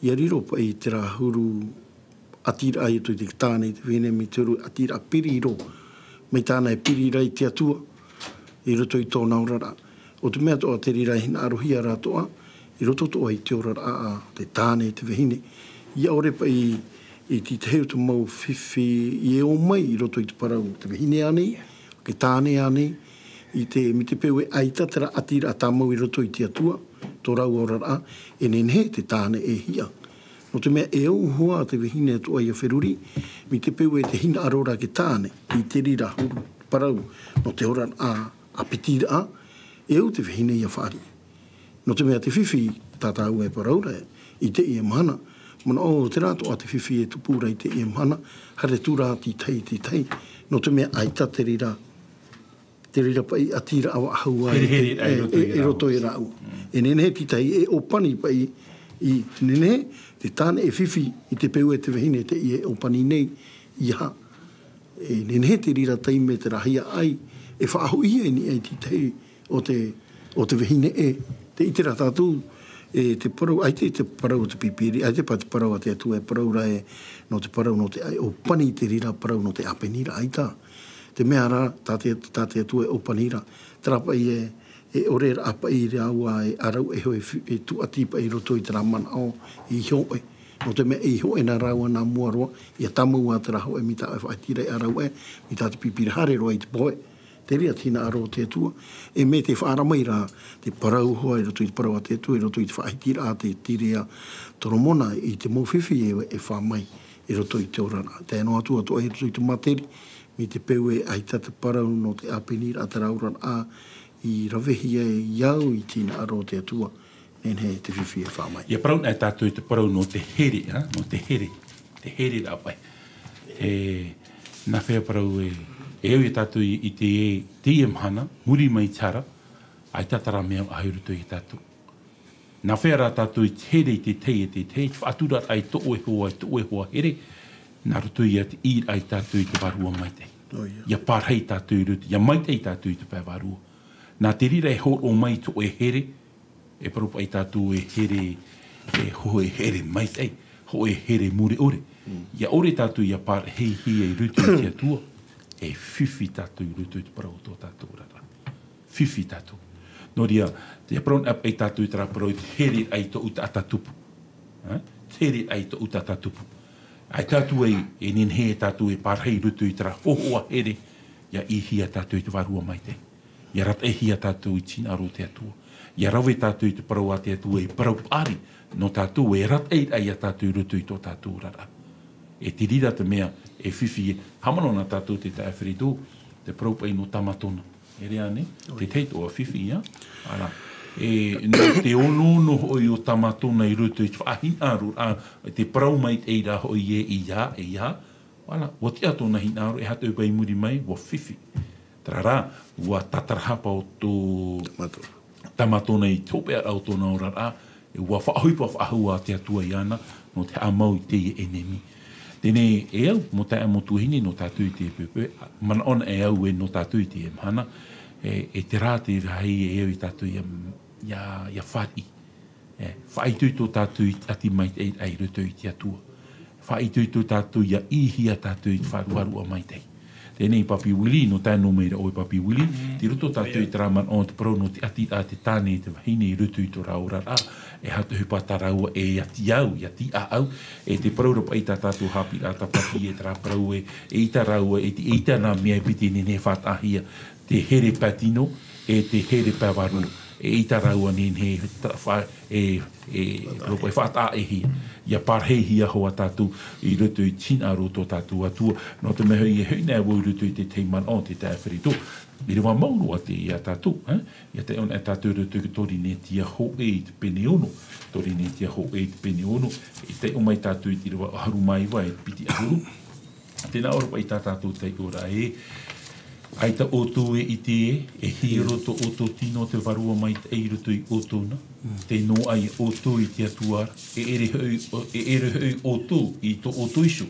ia riro paʻi terā huru ʻātiraʻa i roto i te tāne, te vahine, mai te huru ʻātiraʻa piri roa, mai tāna e piri ra i te Atua, i roto i tōna oraraʻa. ʻO te mea atoʻa te reira e hinaʻarohia ra atoʻa, i roto atoʻa i te oraraʻa a te tāne, te vahine. ʻIa ʻore paʻi i te tahi o te mau fifi i ʻō mai i roto i te parau, te vahine ānei, te tāne ānei, i te, mai te peu e ʻaita terā ʻātiraʻa tāmau i roto i te Atua, tō rāua oraraʻa, e nehenehe te tāne e hiʻa. Nō te mea e au hoʻi te vahine atoʻa ʻia feruri, mai te peu e te hinaʻaro ra te tāne, i te reira huru parau, nō te oraraʻa ʻāpitiraʻa, e au te vahine ʻia fāriʻi. Nō te mea te fifi, tā tāua e parau ra, i teie mahana, manaʻo terā atoʻa te fifi e tupu ra i teie mahana, haere atu ra te tahi, te tahi, nō te mea ʻaita te reira, te reira paʻi ʻātiraʻa faʻahou ā, Here, here, e, i roto e, i e roto rāua. E rāua. Mm. E nehenehe te tahi e ʻōpani paʻi, i nehenehe te tāne e fifi i te peu e te vahine teie e ʻōpani nei, ʻeiaha. E nehenehe te reira taime terā hiaʻai, e faʻahoʻihia i niʻa i te tahi o te, o te vahine ē. Tē ʻite ra tātou, e te parau, ʻaita te parau o te pīpīria, ʻaita paʻi te parau a te Atua e parau ra ē, nō te parau, nō te ʻāʻai, ʻōpani te reira parau nō te ʻāpeniraʻa ʻaita. Te mea rā, tā te, tā te Atua e ʻōpani ra, terā paʻi e, e ʻore ra paʻi rāua e ʻārauʻe hoʻi e fi-, e tūʻati paʻi i roto i terā manaʻo i hōʻē. Nō te mea i hōʻē na rāua nā mua roa, ʻia tāmau ā terā hōʻē mai tā ʻoe e faʻahiti ra e ʻārauʻe, mai tā te pīpīria haere roa i te pohe. Te reira te hinaʻaro o te Atua, e mea tē faʻaara mai ra te parau hoʻi i roto i te parau a te Atua, i roto i te faʻahitiraʻa a te tīra a Toromona i te mau fifi e, e fā mai i roto i te oraraʻa. Tae noa atu atoʻa i roto i te māteri, mai te peu e ʻaita te parau nō te ʻāpeniraʻa, terā oraraʻa i ravehia e au i te hinaʻaro o te Atua, nehenehe te fifi e fā mai. ʻIa parau anaʻe tātou i te parau nō te here, ā, nō te here, te hereraʻa paʻi. E, nā hea parau e, e au ia tātou i, i te, teie mahana, muri mai te hara, ʻaita terā mea faʻahou i roto ia tātou. Nā hea rā tātou i te here i te tahi e te tahi, te faʻaturaraʻa i tō ʻoe hoa, i tō ʻoe hoa here, nā roto ia te ʻīraʻa ia tātou i te Vārua Maitaʻi. ʻO ia. ʻIa pārahi tātou i roto, ʻia maitaʻi tātou i te pae vārua. Nā te reira e hōroʻa mai tō ʻoe here, e parau paʻi tātou e here, e hōʻē here maitaʻi, hōʻē here mure ʻore. Mm. ʻIa ʻore tātou ʻia pārahihia i roto i te Atua, e fifi tātou i roto i te parau o tō tātou oraraʻa. Fifi tātou. Nō reira, te parau anaʻe paʻi tātou i terā parau i te hereraʻa i tōʻu taʻata tupu. Ā? Te hereraʻa i tōʻu taʻata tupu. ʻAita tātou e, e nehenehe tātou e pārahi i roto i terā hōhoʻa here, ʻia ʻīhia tātou i te Vārua Maitaʻi. ʻIa arataʻihia tātou i te hinaʻaro o te Atua. ʻIa rave tātou i te parau a te Atua, e parau paʻari nō tātou, e arataʻi ia tātou i roto i tō tātou oraraʻa. E te reira te mea, e fifi, e haʻamanaʻo na tātou te taeaʻe Frederick, te parau paʻi nō Tamatona. E rave ānei, te tahi atoʻa fifi, ā? Ara. E, nō te onoono hoʻi o Tamatona i roto i te faʻahinaʻaro, ā, te parau maitaʻi ra hoʻi ē, ʻeiaha, ʻeiaha. Ara, ʻua tiʻa tōna hinaʻaro, e aha atu paʻi i muri mai, ʻua fifi. Terā rā, ʻua tātarahapa ʻo Tamatona. Tamatona i te hopeʻaraʻa o tōna oraraʻa, e ʻua faʻaʻohipa faʻahou ā te Atua iāna, nō te haʻamau i teie ʻenemi. Teie nei e au, mau taeaʻe, mau tuahine, nō tātou i teie poʻipoʻi, manaʻo anaʻe au ē nō tātou i teie mahana, e, e terā te vāhi e au ia tātou ʻia, ʻia, ʻia fāriʻi. E, faʻaitoito tātou i te ʻati maitaʻi i roto i te Atua. Faʻaitoito tātou ʻia ʻīhia tātou i te Vārua Maitaʻi. Teie nei Papi Willie, nō tae noa mai ra ʻoe Papi Willie, tei roto tātou i terā manaʻo te parau nō te ʻati a te tāne e te vahine i roto i tō rāua oraraʻa, e aha te ʻohipa tā rāua e ʻati au, ʻia tiʻa au, e te parau ra paʻi tā tātou haʻapiʻiraʻa tāpati e terā parau ē, eʻita rāua, e te, eʻita nā mea e piti e nehenehe e faʻataʻahia, te here pae tino, e te here pae vārua. E ʻita rāua nehenehe e ta-, fa-, e, e, e faʻataʻahia. ʻIa pārahihia hoʻi tātou i roto i te hinaʻaro o tō tātou Atua. Nō te mea hoʻi, e hoʻi anaʻe vau i roto i te tahi manaʻo, te taeaʻe Frederick. I te reira mau roa teie ia tātou, ē? ʻIa taiʻo anaʻe tātou i roto i te Porinetia hōʻē i te pene ono. Porinetia hōʻē i te pene ono. E taiʻo mai tātou i te ʻīrava ʻahuru mā iva e piti ʻahuru. Tē nā ʻō ra paʻi tā tātou taiʻoraʻa ē, ʻAita ʻoutou e ʻite ē, e hiero tō ʻoutou tino te Vārua Maitaʻi i roto iā ʻoutou na. Tē noaʻa ʻoutou i te Atua ra, e ʻere hoʻi, e ʻere hoʻi ʻoutou i tō ʻoutou iho.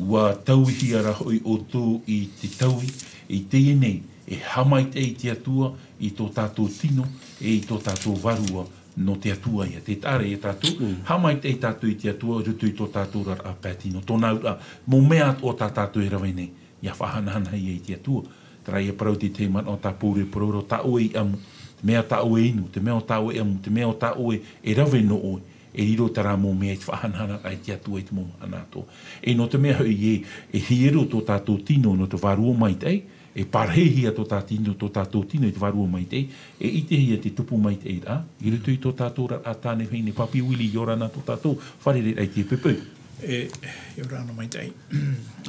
ʻUa tauihia rā hoʻi ʻoutou i te taui, i teie nei, e haʻamaitaʻi te Atua i tō tātou tino, e i tō tātou vārua nō te Atua ia. Tē taʻa ra ia tātou, haʻamaitaʻi tātou i te Atua, i roto i tō tātou oraraʻa pae tino. Tōna auraʻa, mau mea atoʻa tā tātou e rave nei, ʻia faʻahanahanahia i te Atua. Terā ia parau te tahi manaʻo tā Pauro e parau ra, tā ʻoe i ʻamu, te mea tā ʻoe e inu, te mea tā ʻoe e ʻamu, te mea tā ʻoe e rave nō ʻoe, e riro terā mau mea i te faʻahanahanaraʻa i te Atua i te mau mahana atoʻa. E nō te mea hoʻi ē, e hiero tō tātou tino nō te Vārua Maitaʻi, e parahihia tō tā tino, tō tātou tino i te Vārua Maitaʻi, e ʻitehia te tupu maitaʻiraʻa i roto i tō tātou oraraʻa tāne vahine. Papi Willie, ʻia ora na tō tātou fārereiraʻa i teie poʻipoʻi. E, ʻia ora na maitaʻi.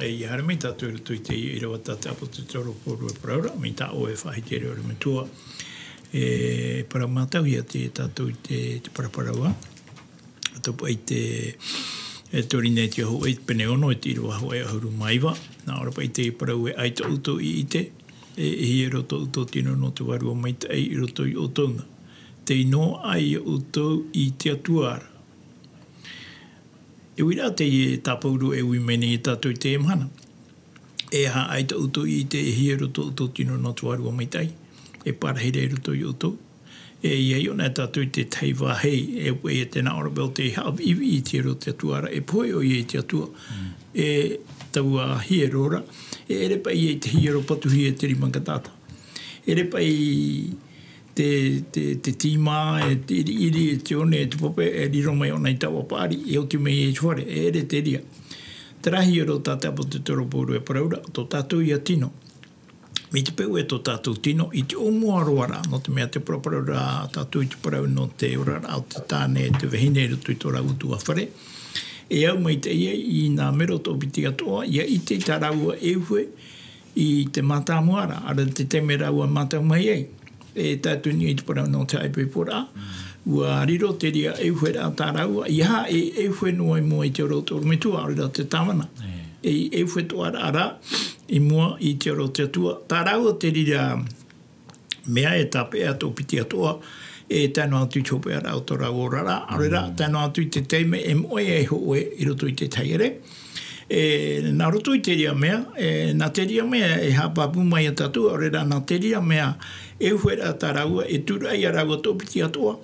E, ʻia haere mai tātou i roto i te ʻīrava tā te ʻāpōsetolo Pauro e parau ra, mai tā ʻoe e faʻahiti ʻore ʻorometua. E parau mātauhia tātou i te, te paraparau ra. Tō paʻi te, e, Torinetia hōʻē, pene ono, e te ʻīrava hōʻē ʻahuru mā iva. Nā ʻō ra paʻi te parau ē, ʻaita ʻoutou i ʻite ē, e hiero tō ʻoutou tino nō te Vārua Maitaʻi i roto iā ʻoutou na. Tei noaʻa ʻoutou i te Atua ra. E uiraʻa teie tā Pauro e ui mai nei iā tātou i teie mahana. E aha, ʻaita ʻoutou i ʻite ē, e hiero tō ʻoutou tino nō te Vārua Maitaʻi, e pārahi ra i roto iā ʻoutou. E ʻia ʻite anaʻe tātou i te tahi vāhi, e, e te nā ʻō ra paʻi ʻo tei haʻaviʻiviʻi i te hiero o te Atua ra, e pohe ʻoia i te Atua. E taua hiero ra, e ʻere paʻi i te hiero patuhia e te rima mataʻitaʻi. E ʻere paʻi te, te, te tīmā, e te ʻiriʻiri, e te one, e te pape, e riro mai ʻōna i taua paʻari, e oti mai i te fare, e ʻere te reira. Terā hiero tā te ʻāpōsetolo Pauro e parau ra, tō tātou ia tino. Mai te peu ē tō tātou tino, i te ʻōmua roa ra, nō te mea tē paraparau ra tātou i te parau nō te oraraʻa o te tāne, te vahine i roto i tō rāua ʻutuāfare. E au maitaʻi ai i nā mero toʻopiti atoʻa, ʻia ʻite tā rāua e uhe, i te mātāmua ra, ʻaore ra te taime rāua mātau mai ai. E tae atu i niʻa i te parau nō te haʻaipoiporaʻa, ʻua riro te reira e uheraʻa tā rāua, ʻeiaha e, e uhe noa i mua i te ora o te ʻorometua, ʻaore ra te tāvana. E, e uhe atoʻa ra, i mua i te ora o te Atua. Tā rāua te reira mea e tāpeʻa toʻopiti atoʻa, e tae noa atu i te hopeʻaraʻa o tō rāua oraraʻa, ʻaore ra, tae noa atu i te taime e moʻe ai hōʻē i roto i te tahi ʻere. E, nā roto i te reira mea, e, nā te reira mea e haʻapāpū mai iā tātou, ʻaore ra, nā te reira mea e uheraʻa tā rāua, e tūraʻi iā rāua toʻopiti atoʻa.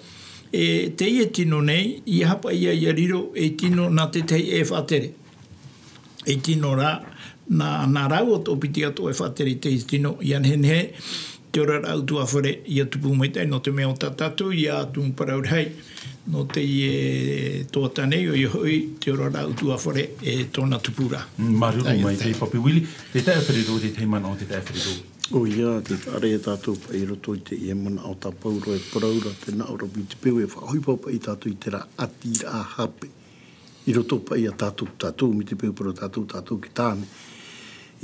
E, teie tino nei, ʻeiaha paʻi ʻia riro ei tino nā te tahi ʻē faʻatere. Ei tino ra, nā, nā rāua toʻopiti atoʻa e faʻatere i teie tino, ʻia nehenehe te oraraʻa ʻutuāfare ʻia tupu maitaʻi, nō te mea ʻo tā tātou ia tumu parau rahi nō teie tuhaʻa nei, ʻoia hoʻi te oraraʻa ʻutuāfare e tōna tupu ra. Mm, māuruuru maitaʻi, Papi Willie, te taeaʻe Ferero, te tahi manaʻo, te taeaʻe Ferero. ʻOia, tē taʻa ra ia tātou paʻi i roto i teie manaʻo tā Pauro e parau ra, tē nā ʻō ra paʻi te peu e faʻaʻohipa paʻi tātou i terā ʻatiraʻa hape. I roto paʻi ia tātou, tātou, mai te peu e parau tātou, tātou e tāne.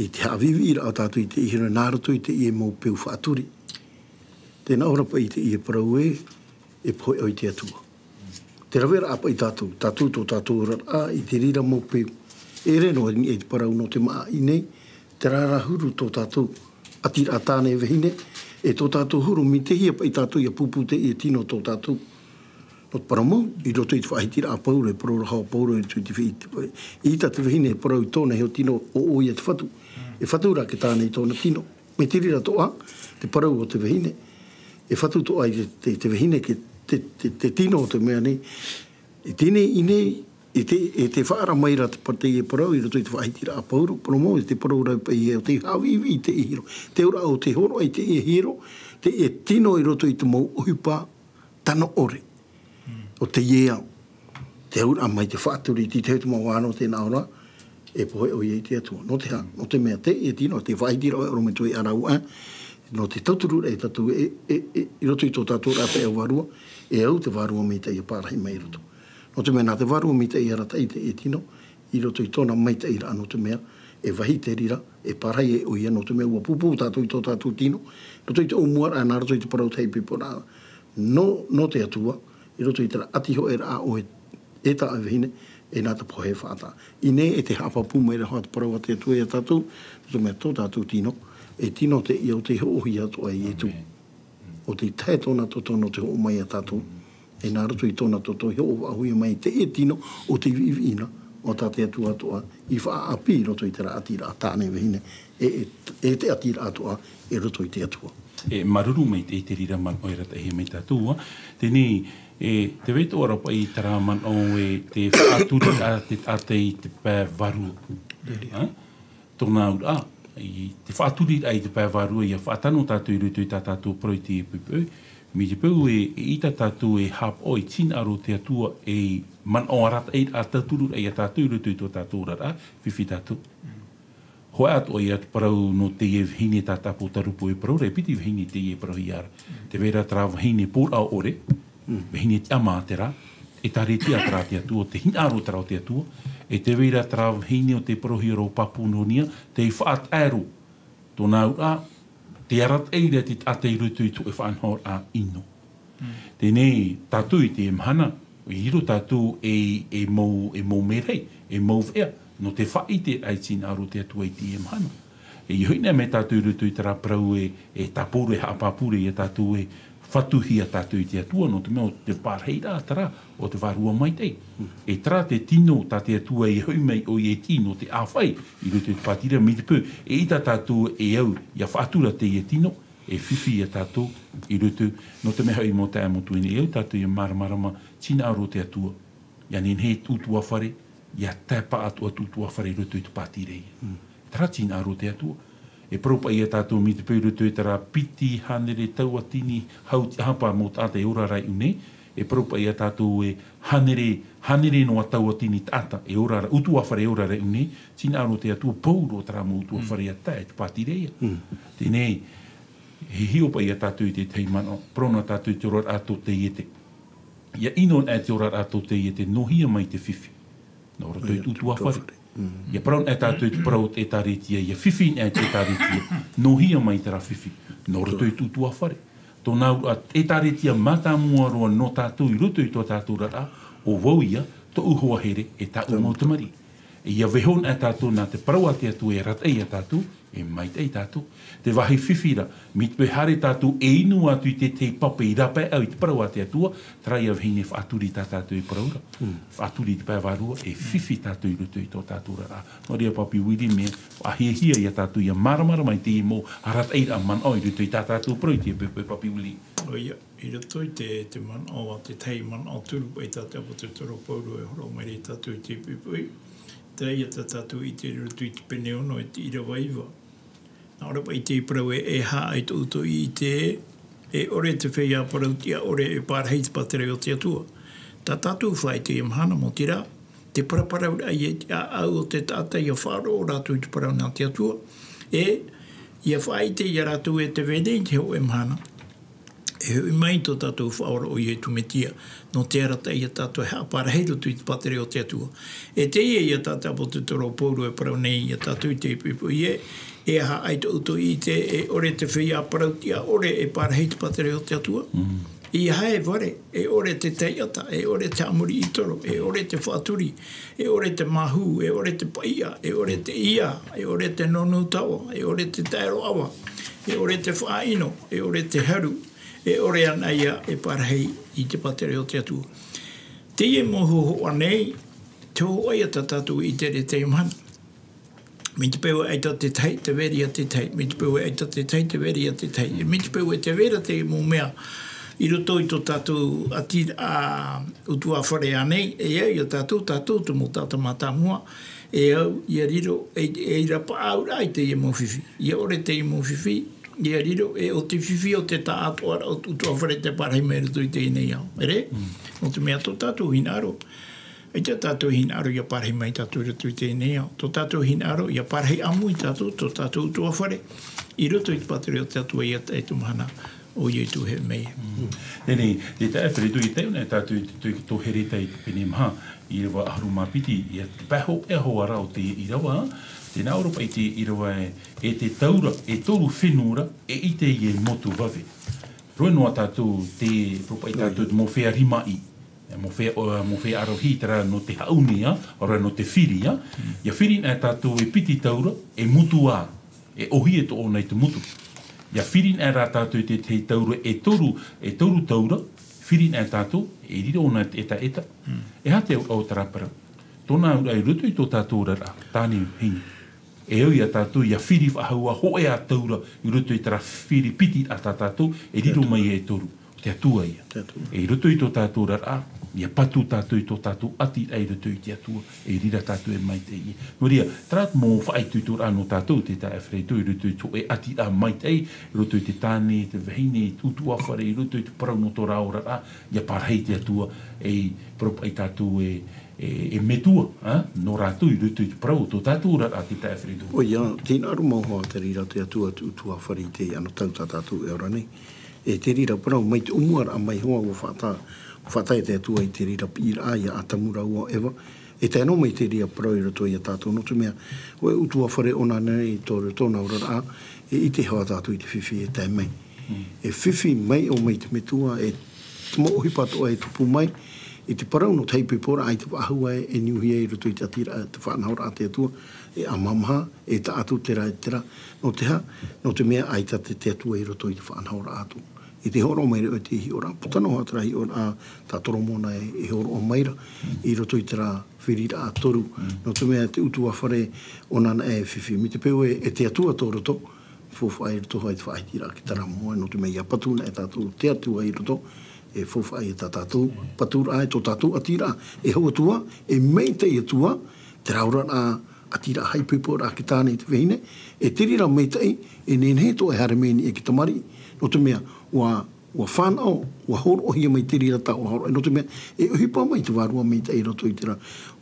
I te haʻaviʻiviʻiraʻa o tātou i te hiero, nā roto i teie mau peu faʻaturi. Tē nā ʻō ra paʻi teie parau ē, e pohe ʻoe i te Atua. Te raveraʻa paʻi tātou, tātou tō tātou oraraʻa, i te reira mau peu. E ʻere noa i niʻa i te parau nō te māʻa nei, terā rā huru tō tātou ʻatiraʻa tāne vahine, e tō tātou huru, mai te hea paʻi tātou ʻia pūpū teie tino tō tātou. Nō te parau mau, i roto i te faʻahitiraʻa a Pauro, e parau ra hoʻi Pauro i roto i te fiti, ʻeita te vahine e parau i tōna iho tino ʻo ʻoia te fatu. E fatu rā te tāne i tōna tino. Mai te reira atoʻa, te parau o te vahine. E fatu atoʻa te, te, te vahine, te, te, te, te tino o te mea nei. E teie nei, e te, e te faʻaara mai ra te pa-, teie parau i roto i te faʻahitiraʻa a Pauro, parau mau, e te parau ra paʻi ē, ʻo tei haʻaviʻiviʻi i teie hiero. Te auraʻa ʻo tei hōroʻa i teie hiero, teie tino i roto i te mau ʻohipa tano ʻore. ʻO teie au. Te auraʻa mai te faʻaturi, i te tahi o te mau vārua tē nā ʻō ra, e pohe ʻoia i te Atua. Nō te aha, nō te mea teie tino, tē faʻahiti ra ʻoe ʻorometua e ʻāraʻuaʻe, nō te tauturu ra e tātou e, e, e, i roto i tō tātou oraraʻa paʻi vārua, e au te Vārua Maitaʻi e pārahi mai i roto. Nō te mea nā te Vārua Maitaʻi e arataʻi i teie tino, i roto i tōna maitaʻiraʻa, nō te mea, e vāhi te reira, e pārahi ai ʻoia, nō te mea ʻua pūpū tātou i tō tātou tino, i roto i te ʻōmuaraʻa, nā roto i te parau haʻaipoiporaʻa, nō, nō te Atua, i roto i terā ʻati hōʻēraʻa ʻo ē, e taeaʻe vahine, e nā te pohe faʻataʻa. I ʻō nei, e tē haʻapāpū mai ra hoʻi te parau a te Atua ia tātou, nō te mea tō tātou tino, E tino teie o tei hoʻohia atoʻa e Ietu. ʻO tei tahe tōna toto nō te hoʻo mai ia tātou. E nā roto i tōna toto, e hoʻo faʻahoʻi mai teie tino o te viʻiviʻina o tā te Atua atoʻa i faʻaʻāpī i roto i te rāʻatiraʻa tāne vahine, e, e, e te ʻatiraʻa atoʻa i roto i te Atua. E māuruuru maitaʻi i te reira manaʻo e arataʻihia mai tātou, ā. Teie, e, tē vai atoʻa ra paʻi terā manaʻo e te faʻaturiraʻa a te taʻata i te pae vārua. Ā? Tōna auraʻa, i te faʻaturiraʻa i te pae vārua, ʻia faʻatano tātou i roto i tā tātou parau i teie poʻipoʻi. Mai te peu e, eʻita tātou e haʻapaʻo i te hinaʻaro o te Atua, e manaʻo arataʻi, ʻia tauturu ia tātou i roto i tō tātou oraraʻa, fifi tātou. Hōʻē atoʻa ia te parau nō teie vahine tā Tāpōtārūpo e parau ra, e piti vahine teie e parauhia ra. Tē vai ra terā vahine pūraʻa ʻore, vahine tiʻamā terā, ʻĒtārētia terā te Atua, te hinaʻaro terā o te Atua, e tē vai ra terā vahine o tei parauhia ra ʻo Papuronia, tei faʻataʻa roa tōna auraʻa, tē arataʻi ra te taʻata i roto i te hōʻē faʻanahoraʻa ʻino. Teie nei, tātou i teie mahana, e riro tātou e, e mau, e mau merahi, e mau veʻa, nō te faʻaʻite i te hinaʻaro o te Atua i teie mahana. E, ʻia hoʻi anaʻe mai tātou i roto i terā parau e, e tā Pauro e haʻapāpū ra ia tātou e fatuhia tātou i te Atua, nō te mea ʻo te parahiraʻa terā o te Vārua Maitaʻi. E terā te tino tā te Atua e hoʻi mai ʻoia e tino te ʻāfaʻi i roto i te pātireia, mai te peu, eʻita tātou e au ʻia faʻatura teie tino, e fifi ia tātou i roto, nō te mea hoʻi mau taeaʻe, mau tuahine, e au tātou ʻia māramarama i te hinaʻaro o te Atua. ʻIa nehenehe te ʻutuāfare ʻia tae pāʻatoʻa te ʻutuāfare i roto i te pātireia. Terā te hinaʻaro o te Atua. E parau paʻi ia tātou mai te peu i roto i terā piti hānere tauatini hau tiʻahapa mau taʻata e ora ra i ʻō nei, e parau paʻi ia tātou e hānere, hānere noa tauatini taʻata e ora ra, ʻutuāfare e ora ra i ʻō nei, te hinaʻaro o te Atua pauroa terā mau ʻutuāfare ʻia tae i te pātireia. Teie nei, e hiʻo paʻi ia tātou i te tahi manaʻo, parau na tātou i te oraraʻa tō taiete. ʻIa ʻino anaʻe te oraraʻa tō taiete, nō hea mai te fifi? Nō roto i te ʻutuāfare. ʻIa parau anaʻe tātou i te parau o te ʻĒtārētia, ʻia fifi anaʻe te ʻĒtārētia, nō hea mai terā fifi? Nō roto i te ʻutuāfare. Tōna auraʻa, te ʻĒtārētia mātāmua roa nō tātou i roto i tō tātou oraraʻa, ʻo vau ïa, tōʻu hoa here, e tāʻu mau tamariʻi. E ʻia vaiiho anaʻe tātou nā te parau a te Atua e arataʻi ia tātou, e maitaʻi tātou. Te vāhi fifi ra, mai te peu e haere tātou e inu atu i te tahi pape i rāpae au i te parau a te Atua, terā ïa vahine faʻaturi tā tātou e parau ra. Faʻaturi i te pae vārua, e fifi tātou i roto i tō tātou oraraʻa. Nō reira, Papi Willie, mea faʻahiahia ia tātou ʻia māramarama i teie mau arataʻiraʻa manaʻo i roto i tā tātou parau i teie poʻipoʻi, Papi Willie. ʻOia, i roto i te, te manaʻo, te tahi manaʻo turu paʻi tā te ʻāpōsetolo Paulo e hōroʻa mai ra ia tātou i teie poʻipoʻi. Terā ïa tā tātou i ʻite i roto i te pene ono e te ʻīrava iva. Nā ʻō ra paʻi te parau ē, e aha ai tō ʻoutou ʻite, e ʻore te feiā parau-tiʻa ʻore e parahi i te pātireia o te Atua. Tā tātou e faʻaʻite i teie mahana, nō te reira, te paraparauraʻa ïa i te ʻāʻau o te taʻata ʻia faʻaroʻo rātou i te parau nā te Atua. E, ʻia faʻaʻite ia rātou ē tē vai nei te hōʻē mahana e hoʻi mai tō tātou Faʻaora ʻo Iesu Mesia, nō te arataʻi ia tātou e haʻaparahi i roto i te pātireia o te Atua. E teie ïa tā te ʻāpōsetolo Paulo e parau nei ia tātou i teie poʻipoʻi ē, e aha ai tō ʻoutou ʻite, e ʻore te feiā parau-tiʻa ʻore e parahi i te pātireia o te Atua? ʻIa haere, e ʻore te taiʻata, e ʻore te haʻamori ʻitoro, e ʻore te faʻaturi, e ʻore te māhū, e ʻore te paʻiʻa, e ʻore te ʻīā, e ʻore te nūnū taoʻa, e ʻore te taero ʻava, e ʻore te faʻaʻino, e ʻore te haru, e ʻore anaʻe ïa e parahi i te pātireia o te Atua. Teie mau hōhoʻa nei, te hōhoʻa ïa tā tātou i ʻite i teie mahana. Mai te peu ē ʻaita te tahi, tē vai ra ïa te tahi. Mai te peu ē ʻaita te tahi, tē vai ra ïa te tahi. Mai te peu ē tē vai ra te mau mea i roto i tō tātou ʻati-, ā, ʻutuāfare ānei, e au ia tātou, tātou te mau taʻata mātāmua, e au, ʻia riro, e, e ʻia rapaʻau ra i teie mau fifi. ʻIa ʻore teie mau fifi, ʻia riro, e ʻo te fifi ʻo te taʻatoʻaraʻa o te ʻutuāfare tē parahi mai i roto i teie nei ao. Ere? Nō te mea tō tātou hinaʻaro, ʻaita tātou hinaʻaro ʻia parahi mai tātou i roto i teie nei ao. Tō tātou hinaʻaro ʻia parahi ʻāmui tātou, tō tātou ʻutuāfare, i roto i te pātireia o te Atua ʻia tae i te mahana ʻo Iesu e hoʻi mai. Teie nei, te taeaʻe Fred, e tae anaʻe tātou i te, te, tō Hereta i te pene maha, ʻīrava ʻahuru mā piti, ʻia te pae hopeʻa hoʻi ra o te ʻīrava, tē nā ʻō ra paʻi te ʻīrava ē, e te taura, e toru fenua ra, e ʻite ʻia motu vave. Roa noa tātou te, roa paʻi tātou te mau feiā rimaʻī. E mau feiā, ʻo, mau feiā ʻaravihi terā nō te haʻumi, ā, ʻaore rā nō te firi, ā. ʻIa firi anaʻe tātou e piti taura, e motu ā, e ʻōhie tōʻona i te motu. ʻIa firi anaʻe rā tātou i te tahi taura, e toru, e toru taura, firi anaʻe tātou, e riro ʻōna e taʻetaʻeta. E aha te auraʻa o terā parau? Tōna auraʻa i roto i tō tātou oraraʻa, tāne, vahine. E au ia tātou ʻia firi faʻahou ā, hōʻē ā taura i roto i terā firi piti a tā tātou, e riro mai e toru. Te Atua ia. Te Atua. E i roto i tō tātou oraraʻa, ʻia patu tātou i tō tātou ʻatiraʻa i roto i te Atua, e reira tātou e maitaʻi. Nō reira, terā mau faʻaitoitoraʻa nō tātou, te taeaʻe Alfredo, i roto i te hōʻē ʻatiraʻa maitaʻi, i roto i te tāne, te vahine, te ʻutuāfare, i roto i te parau nō tō rāua oraraʻa, ʻia parahi te Atua, e parau paʻi tātou e, e, e metua, ā, nō rātou i roto i te parau o tō tātou oraraʻa, te taeaʻe Alfredo. ʻOia, tē hinaʻaro mau hoʻi te reira te Atua, te ʻutuāfare i teie anotau tā tātou e ora nei. E te reira parau, mai te ʻōmuaraʻa mai hoʻi, ʻua faʻata-, ʻua faʻatae te Atua i te reira piʻiraʻa ia Atamu rāua ʻo Eva. E tae noa mai te reira parau i roto ia tātou, nō te mea, hōʻē ʻutuāfare ʻōna nei tō, tōna oraraʻa, e ʻite hoʻi tātou i te fifi e tae mai. E fifi mai ʻō mai te Metua, e te mau ʻohipa atoʻa e tupu mai, i te parau nō te haʻaipoiporaʻa i te faʻahou ē, e niuhia i roto i te ʻatiraʻa, te faʻanahoraʻa a te Atua, e ʻāmahamaha, e taʻa atu terā e terā. Nō te aha? Nō te mea ʻaita te, te Atua i roto i te faʻanahoraʻa atoʻa. I te hōroʻa mai ra i te hiʻoraʻa, puta noa terā hiʻoraʻa tā Toromona e, e hōroʻa mai ra, i roto i terā firiraʻa toru. Nō te mea te ʻutuāfare ʻōna anaʻe e fifi. Mai te peu ē, e te Atua tō roto, faufaʻa i roto hoʻi te faʻahitiraʻa ki terā moa, nō te mea ʻia patu anaʻe tātou te Atua i roto, e faufaʻa ia tā tātou, paturaʻa, e tō tātou ʻatiraʻa, e hau atu ā, e maitaʻi atu ā, terā oraraʻa, ʻatiraʻa haʻaipoiporaʻa te tāne, te vahine, e te reira maitaʻi, e nehenehe atoʻa e haere mai nei e te tamariʻi, nō te mea, ʻua, ʻua fānaʻo, ʻua hōroʻahia mai te reira taoʻa hōroʻa, nō te mea, e ʻohipa mai te Vārua Maitaʻi i roto i terā,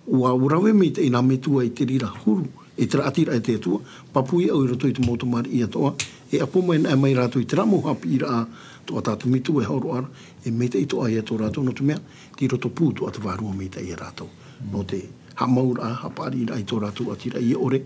ʻua, ʻua rave maitaʻi nā Metua i te reira huru, e terā ʻatiraʻa e te Atua, pāpū ia ʻoe i roto i te mau tamariʻi atoʻa, e ʻapo mai anaʻe mai rātou i terā mau haʻapiʻiraʻa atoʻa tā te Metua e hōroʻa ra, e maitaʻi atoʻa ia tō rātou, nō te mea, tei roto pū atoʻa te Vārua Maitaʻi ia rātou. Nō te haʻamauraʻa, haʻapaʻariʻiraʻa i tō rātou ʻatiraʻa ʻia ʻore,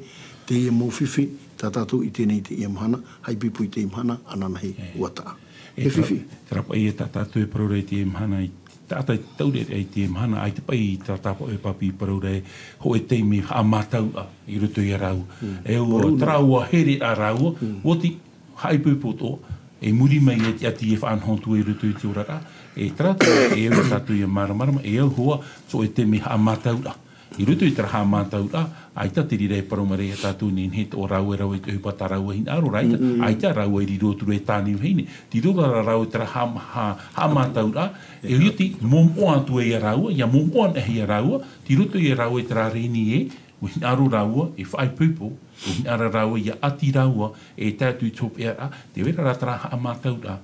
teie mau fifi, tā tātou i ʻite nei i teie mahana, haʻaipoipo i teie mahana, ananahi, ʻua taʻa. E fifi. Terā paʻi e tā tātou e parau ra i teie mahana, i te taʻata i te taureʻareʻa i teie mahana, ʻaita paʻi i tā tāpaʻo e pāpī parau ra e hōʻē taime haʻamātauʻa i roto ia rāua. E ʻua, terā ʻua here ra rāua, ʻua oti, haʻaipoipo atoʻa, i muri mai i te ʻati e faʻanaho atu i roto i te oraraʻa, e terā atoʻa, e au ia tātou ʻia māramarama, e au hoʻi, so e taime haʻamātauʻa. I roto i terā haʻamātauʻa, ʻaita te reira e parau mai ra ia tātou nehenehe atoʻa rāua e rave i te ʻohipa tā rāua hinaʻaro ra, ʻaita, ʻaita rāua i riro atu ra e tāne vahine. Tei roto rā rāua i terā haʻa-, ha-, haʻamātauʻa, e ʻua oti, moʻomoʻa atu ia rāua, ʻia moʻomoʻa anaʻe ia rāua, tei roto ia rāua i terā reni ē, ʻua hinaʻaro rāua e faʻaipoipo, ʻua hinaʻaro rāua ʻia ʻati rāua, e tae atu i te hopeʻaraʻa, tē vai ra terā haʻamātauʻa.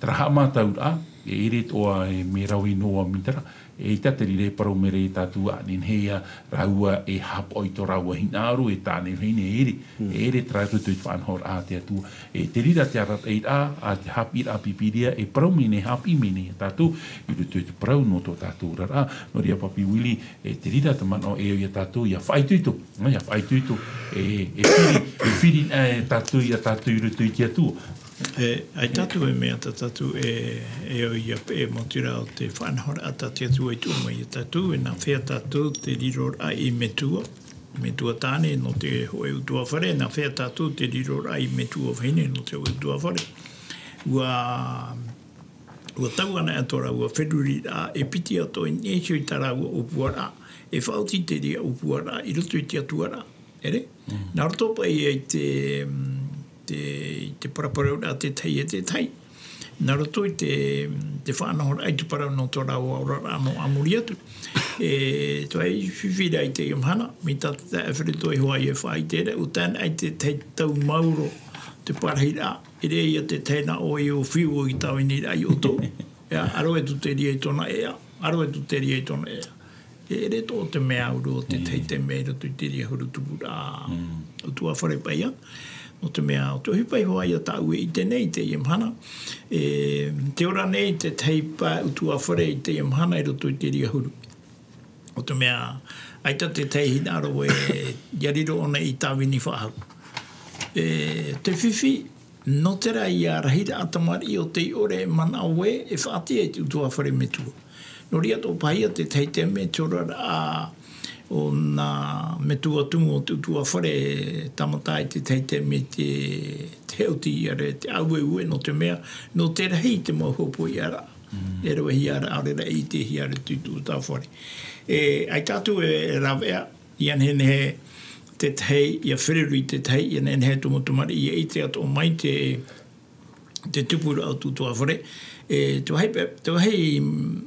Terā haʻamātauʻa, e ʻere atoʻa e mea rave noa mai terā, eʻita te reira e parau mai ra ia tātou ā, nehenehe ā rāua e haʻapaʻo i tō rāua hinaʻaro, e tāne vahine, e ʻere, e ʻere terā roto i te faʻanahoraʻa a te Atua. E te reira te arataʻiraʻa, a te haʻapiʻiraʻa Pīpīria, e parau mai nei, haʻapiʻi mai nei ia tātou, i roto i te parau nō tō tātou oraraʻa, nō reira pāpī Willie, e te reira te manaʻo e au ia tātou, ʻia faʻaitoito, ʻia faʻaitoito, e, e firi, e firi anaʻe tātou ia tātou i roto i te Atua. E, ʻaita atu e mea tā tātou e, e au ia, e mau terā o te faʻanahoraʻa tā te Atua i tuʻu mai ia tātou, e nāfea tātou te riroraʻa i Metua, Metua tāne nō te hōʻē ʻutuāfare, nāfea tātou te riroraʻa i Metua vahine nō te hōʻē ʻutuāfare. ʻUa, ʻua tau anaʻe tō rāua feruriraʻa, e piti atoʻa i niʻa iho i tā rāua ʻōpuaraʻa, e faʻaoti i te reira ʻōpuaraʻa, i roto i te Atua ra, ʻere? Nā roto paʻi i te, te, i te paraparauraʻa tētahi e tētahi. Nā roto i te, te faʻanahoraʻa i te parau nō tō rāua oraraʻa nō ā muri atu. E, tō ai fifi ra i teie mahana, mai tā te taeaʻe Alfredo e hoʻi e faʻaʻite ra, ʻua tae anaʻe i te tahi tau maoro te parahiraʻa, ʻere ia te tahi nā ʻoe ʻo fiu ʻoe i tāviniraʻa i ʻoutou. ʻEa, ʻa roto atu te reira i tōna ʻēʻa, ʻa roto atu te reira i tōna ʻēʻa. E ʻere atoʻa te mea ʻuru o te tahi taime i roto i te reira huru tupuraʻa ʻutuāfare paʻi ā. Nō te mea, ʻo te ʻohipa hoʻi ia tāʻu e ʻite nei i teie mahana. E, tē ora nei te tahi pae ʻutuāfare i teie mahana i roto i te reira huru. ʻO te mea, ʻaita te tahi hinaʻaro ē, ʻia riro ʻōna i tāvini faʻahou. E, te fifi, nō terā ia rahiraʻa tamariʻi ʻo tei ʻore e manaʻo ē, e faʻaʻite i te ʻutuāfare metua. Nō reira tō pahi ia te tahi taime te oraraʻa o nā metua tumu o te utuafare, tāmata i te tahi taime te te heoti ia re te aueue nō te mea nō te rahi te mau hopoiʻaraʻa e rave hia ra ʻaore ra i te hia re te utuafare. E ai tātou e raveʻa ia nehenehe te tahi ia feruri te tahi ia nehenehe tumu tamariʻi ia ʻite atoʻa mai te te tupuraʻa o tū tuafare. E te vahi pe te vahi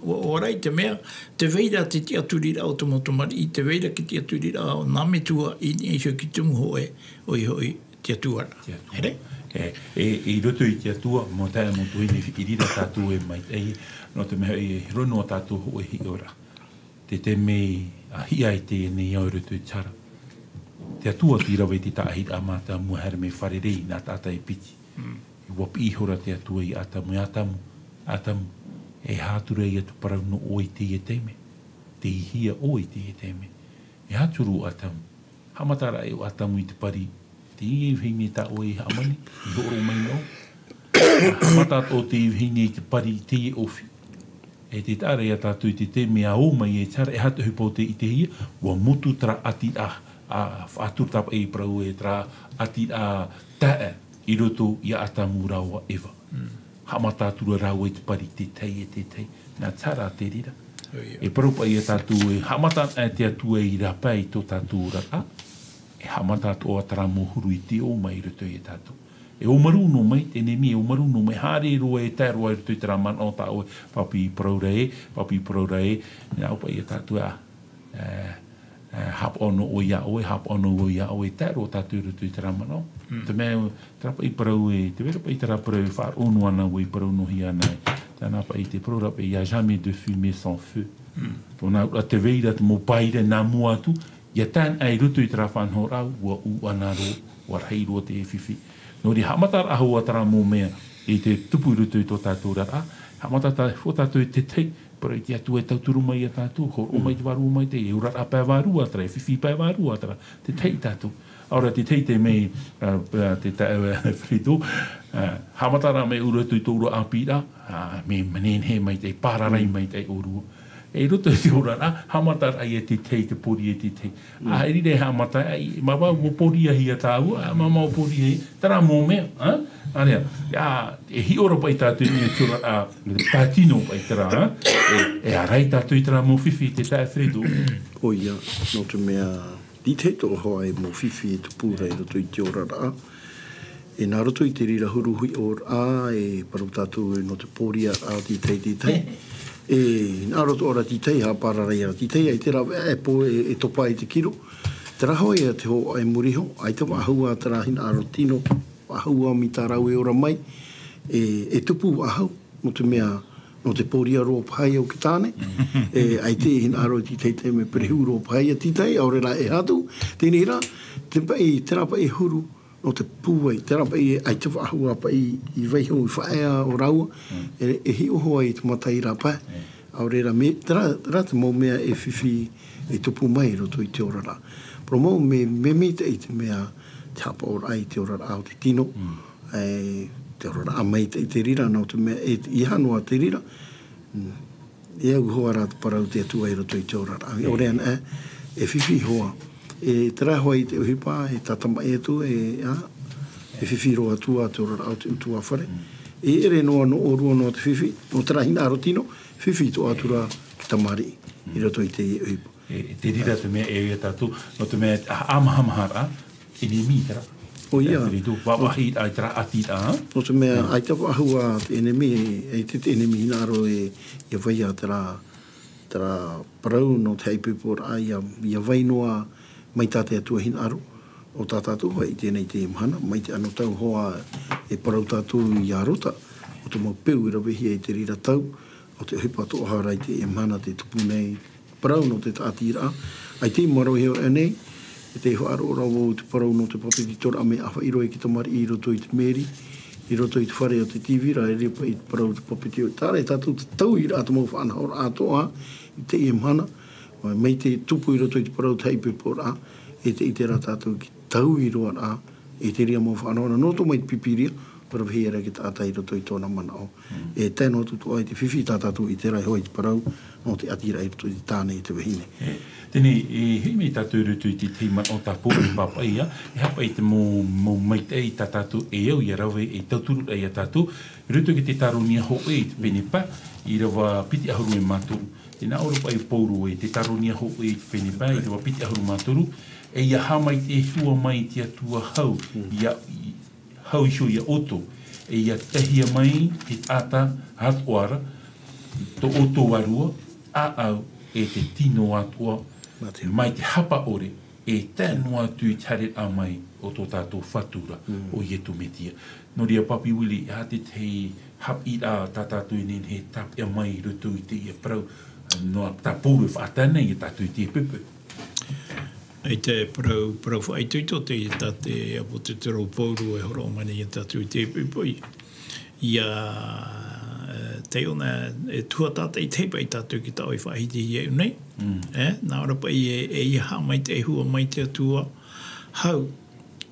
ua ora i te mea te vaira te tiʻaturiraʻa o te mau tamariʻi te vaira ki te tiʻaturiraʻa o nā metua i niʻa iho ki tumu hoʻe ʻoi hoʻi te atua ra here. E i roto i te atua mo tae mo tuhi nei i rira tātou e maitaʻi nō te mea e hiro noa tātou hoʻe hiʻoraʻa. Te te mea a hiʻa i te nei au i roto i te hara. Te atua tei rave i te taʻahiraʻa mātāmua haere mai fārerei nā taʻata e piti. Ua piʻi ihora te atua i atamu e atamu, atamu, e hātura ia te parau nō ʻoe i teie taime. Te ihia ʻoe i teie taime? E hāturu o atamu. Haʻamataraʻa e o atamu i te pari. Teie vahine tā ʻoe i haʻamani i hoʻoro mai nō haʻamata atoʻa te vahine i te pari i teie ʻofi. E te taʻara ia tātou i te taime a ō mai e te hara e hātohi pau te ʻitehia ua mutu tara ʻati a a faʻaturu tāpaʻi parau e tara ʻati a taʻa i roto i a atamu rāua eva. Haʻamata atu ra rāua i te pari te tahi e te tahi. Nā te hara te reira. E parau paʻi ia tātou e haʻamata ana te atua i rāpae i tō tātou oraraʻa. E haʻamata atoʻa tara mau huru i te ō mai i roto i a tātou. E ō marū nō mai te nemi e ō marū nō mai haere roa e tae roa i roto i tara manaʻo tā ʻoe. Papi paraura e papi paraura e nā ʻopa ia tātou a hapaʻo nō ʻoe ia ʻoe hapaʻo nō ʻoe ia ʻoe e tae roa tātou i roto i tara manaʻo. Te mea tara paʻi parau e te vera paʻi tara parau e faʻaroʻo noa ana ʻoe i parau nohi ana e tana paʻi te parau rapaʻi ia jamais de fumée sans feu. Tōna ura te veira te mau paira nā mua atu ia tae ana i roto i tara faʻanahoraʻa ua ʻū ana roa ua rahi roa te fifi. Nō reira haʻamataraʻa hou a tara mau mea i te tupu i roto i tō tātou oraraʻa. Haʻamata tātou i te tahi parau i te atua e tauturu mai ia tātou horoʻa mai te vārua mai te e oraraʻa pae vārua tara e fifi pae vārua tara te tahi tātou. ʻAore te tahi te mea te taʻe frito haʻamataraʻa mai ʻuru atu i tō ʻuru ʻāpīraʻa me nehenehe mai te pārarai mai te ʻōrua. E roto i te oraraʻa haʻamataraʻa ia te tahi te pori e te tahi. A e rira e haʻamata ai ma vau ua pori ahia tāua ma mau pori e tara mau mea. Area e hiʻo ra paʻi tātou i te oraraʻa tātino paʻi tara e ara ai tātou i tara mau fifi te taʻe frito. ʻOia nō te mea titei toʻohoa e mau fifi e tupu ra i roto i te oraraʻa. E nā roto i te reira huru hiʻoraʻa e parau tātou nō te pōriaraʻa o te tahi te tahi. E nā roto ora te tahi haʻapāraraʻa te tahi ai te rave e pō e topa i te kiro. Te raho ia te hoʻa e muri iho ai te vaʻahua te rā hinaʻaro tino vaʻahua mai tā rāua e ora mai. E tupu vaʻahau nō te mea nō te pōria roa paha ia o te tāne. E ai te hinaʻaro i te tahi taime perehu roa paha ia te tahi ʻaore rā e hatu. Tēnei rā te paʻi terā paʻi huru nō te pūai terā paʻi ai te vaʻahua paʻi i vaiho i faʻaea o rāua e hiʻo hoʻi i te mata i rā pae. ʻAore rā me terā te mau mea e fifi e tupu mai i roto i te oraraʻa. Poro mau me me mita i te mea te hapaʻoraʻa i te oraraʻa o te tino. E te oraraʻa mai i te rira nō te mea e i hanoa te rira. E au hoa rā te parau te atua i roto i te oraraʻa ʻaore ana e fifi hoa. E terā hoa i te ʻohipa e tātamaʻi atu e a e fifi roa atu a te oraraʻa o te utuafare. E ʻere noa nō ʻōrua nō te fifi nō terā hinaʻaro tino fifi toʻa atu rā ki tamariʻi i roto i te ʻohipa. E te rira te mea e ia tātou nō te mea a mahamaharaʻa. Enemi tera. ʻOia. Te rito vavahi ai tera ati ra. Nō te mea ai te vaʻahua te enemi ai te enemi hinaʻaro e ia vai a tera tera parau nō te haʻipoiporaʻa ia vai noa mai tā te atua hinaʻaro. O tā tātou hoʻi i tēnei te mahana mai te anotau hoa e parau tātou i a rota o te mau peu i ravehia i te reira tau o te ʻohipa toʻohara i te mahana te tupu nei. Parau nō te taʻatiraʻa ai te maro e ora nei. E te faʻaroʻo rā vau te parau nō te papetitoraʻa me ʻafa ʻiro e ki tamariʻi i roto i te meri i roto i te fare o te tīvira e ripa i te parau te papetio tāre tātou te tauiraʻa te mau faʻanahoraʻa toʻa i te ia mahana. Mai te tupu i roto i te parau te haʻipoiporaʻa e te ʻite rā tātou ki tauiroaraʻa e te ria mau faʻanahoraʻa nō tō mai te pipiria. Parau vahine ra ki te taʻata i roto i tōna manaʻo. E tae noa atu atoʻa i te fifi tā tātou i ʻite ra e hoa i te parau, nō te ʻati ra i roto i te tāne e te vahine. E, teie, e, hei mai tātou i roto i te tahi manaʻo tā Pauro e pāpaʻi, e haʻapaʻo i te mau, mau maitaʻi tā tātou e au ʻia rave e tauturu ra ia tātou, i roto i te Tāronia hōʻē i te pene pae, ʻīrava piti ʻahuru e mā toru. Tē nā ʻō ra paʻi Pauro ē, te Tāronia hōʻē i te pene pae, ʻīrava piti ʻahuru mā toru, e ʻia haʻamaitaʻi hua mai te Atua hau, ʻia, hau iho ia ʻoutou, e ʻia taehia mai te taʻata atoʻa ra, tō ʻoutou vārua, ʻāʻau, e te tino atoʻa, mai te hapa ʻore, e tae noa atu i te haereraʻa mai o tō tātou Fatu ra, ʻo Ietu Metia. Nō reira, Papi Willie, e aha te tahi haʻapiʻiraʻa tā tātou e nehenehe e tāpeʻa mai i roto i teie parau, nō tā Pauro e faʻatae nei ia tātou i teie poʻipoʻi. I te parau, parau faʻaitoito teie tā te ʻāpōsetolo Pauro e hōroʻa mai nei ia tātou i teie poʻipoʻi. ʻIa, e, tei ʻōna, e tuhaʻa tātaʻitahi paʻi tātou ki tā ʻoe i faʻahitihia nei. E, nā ʻō ra paʻi e, e ʻia haʻamaitaʻi hua mai te Atua hau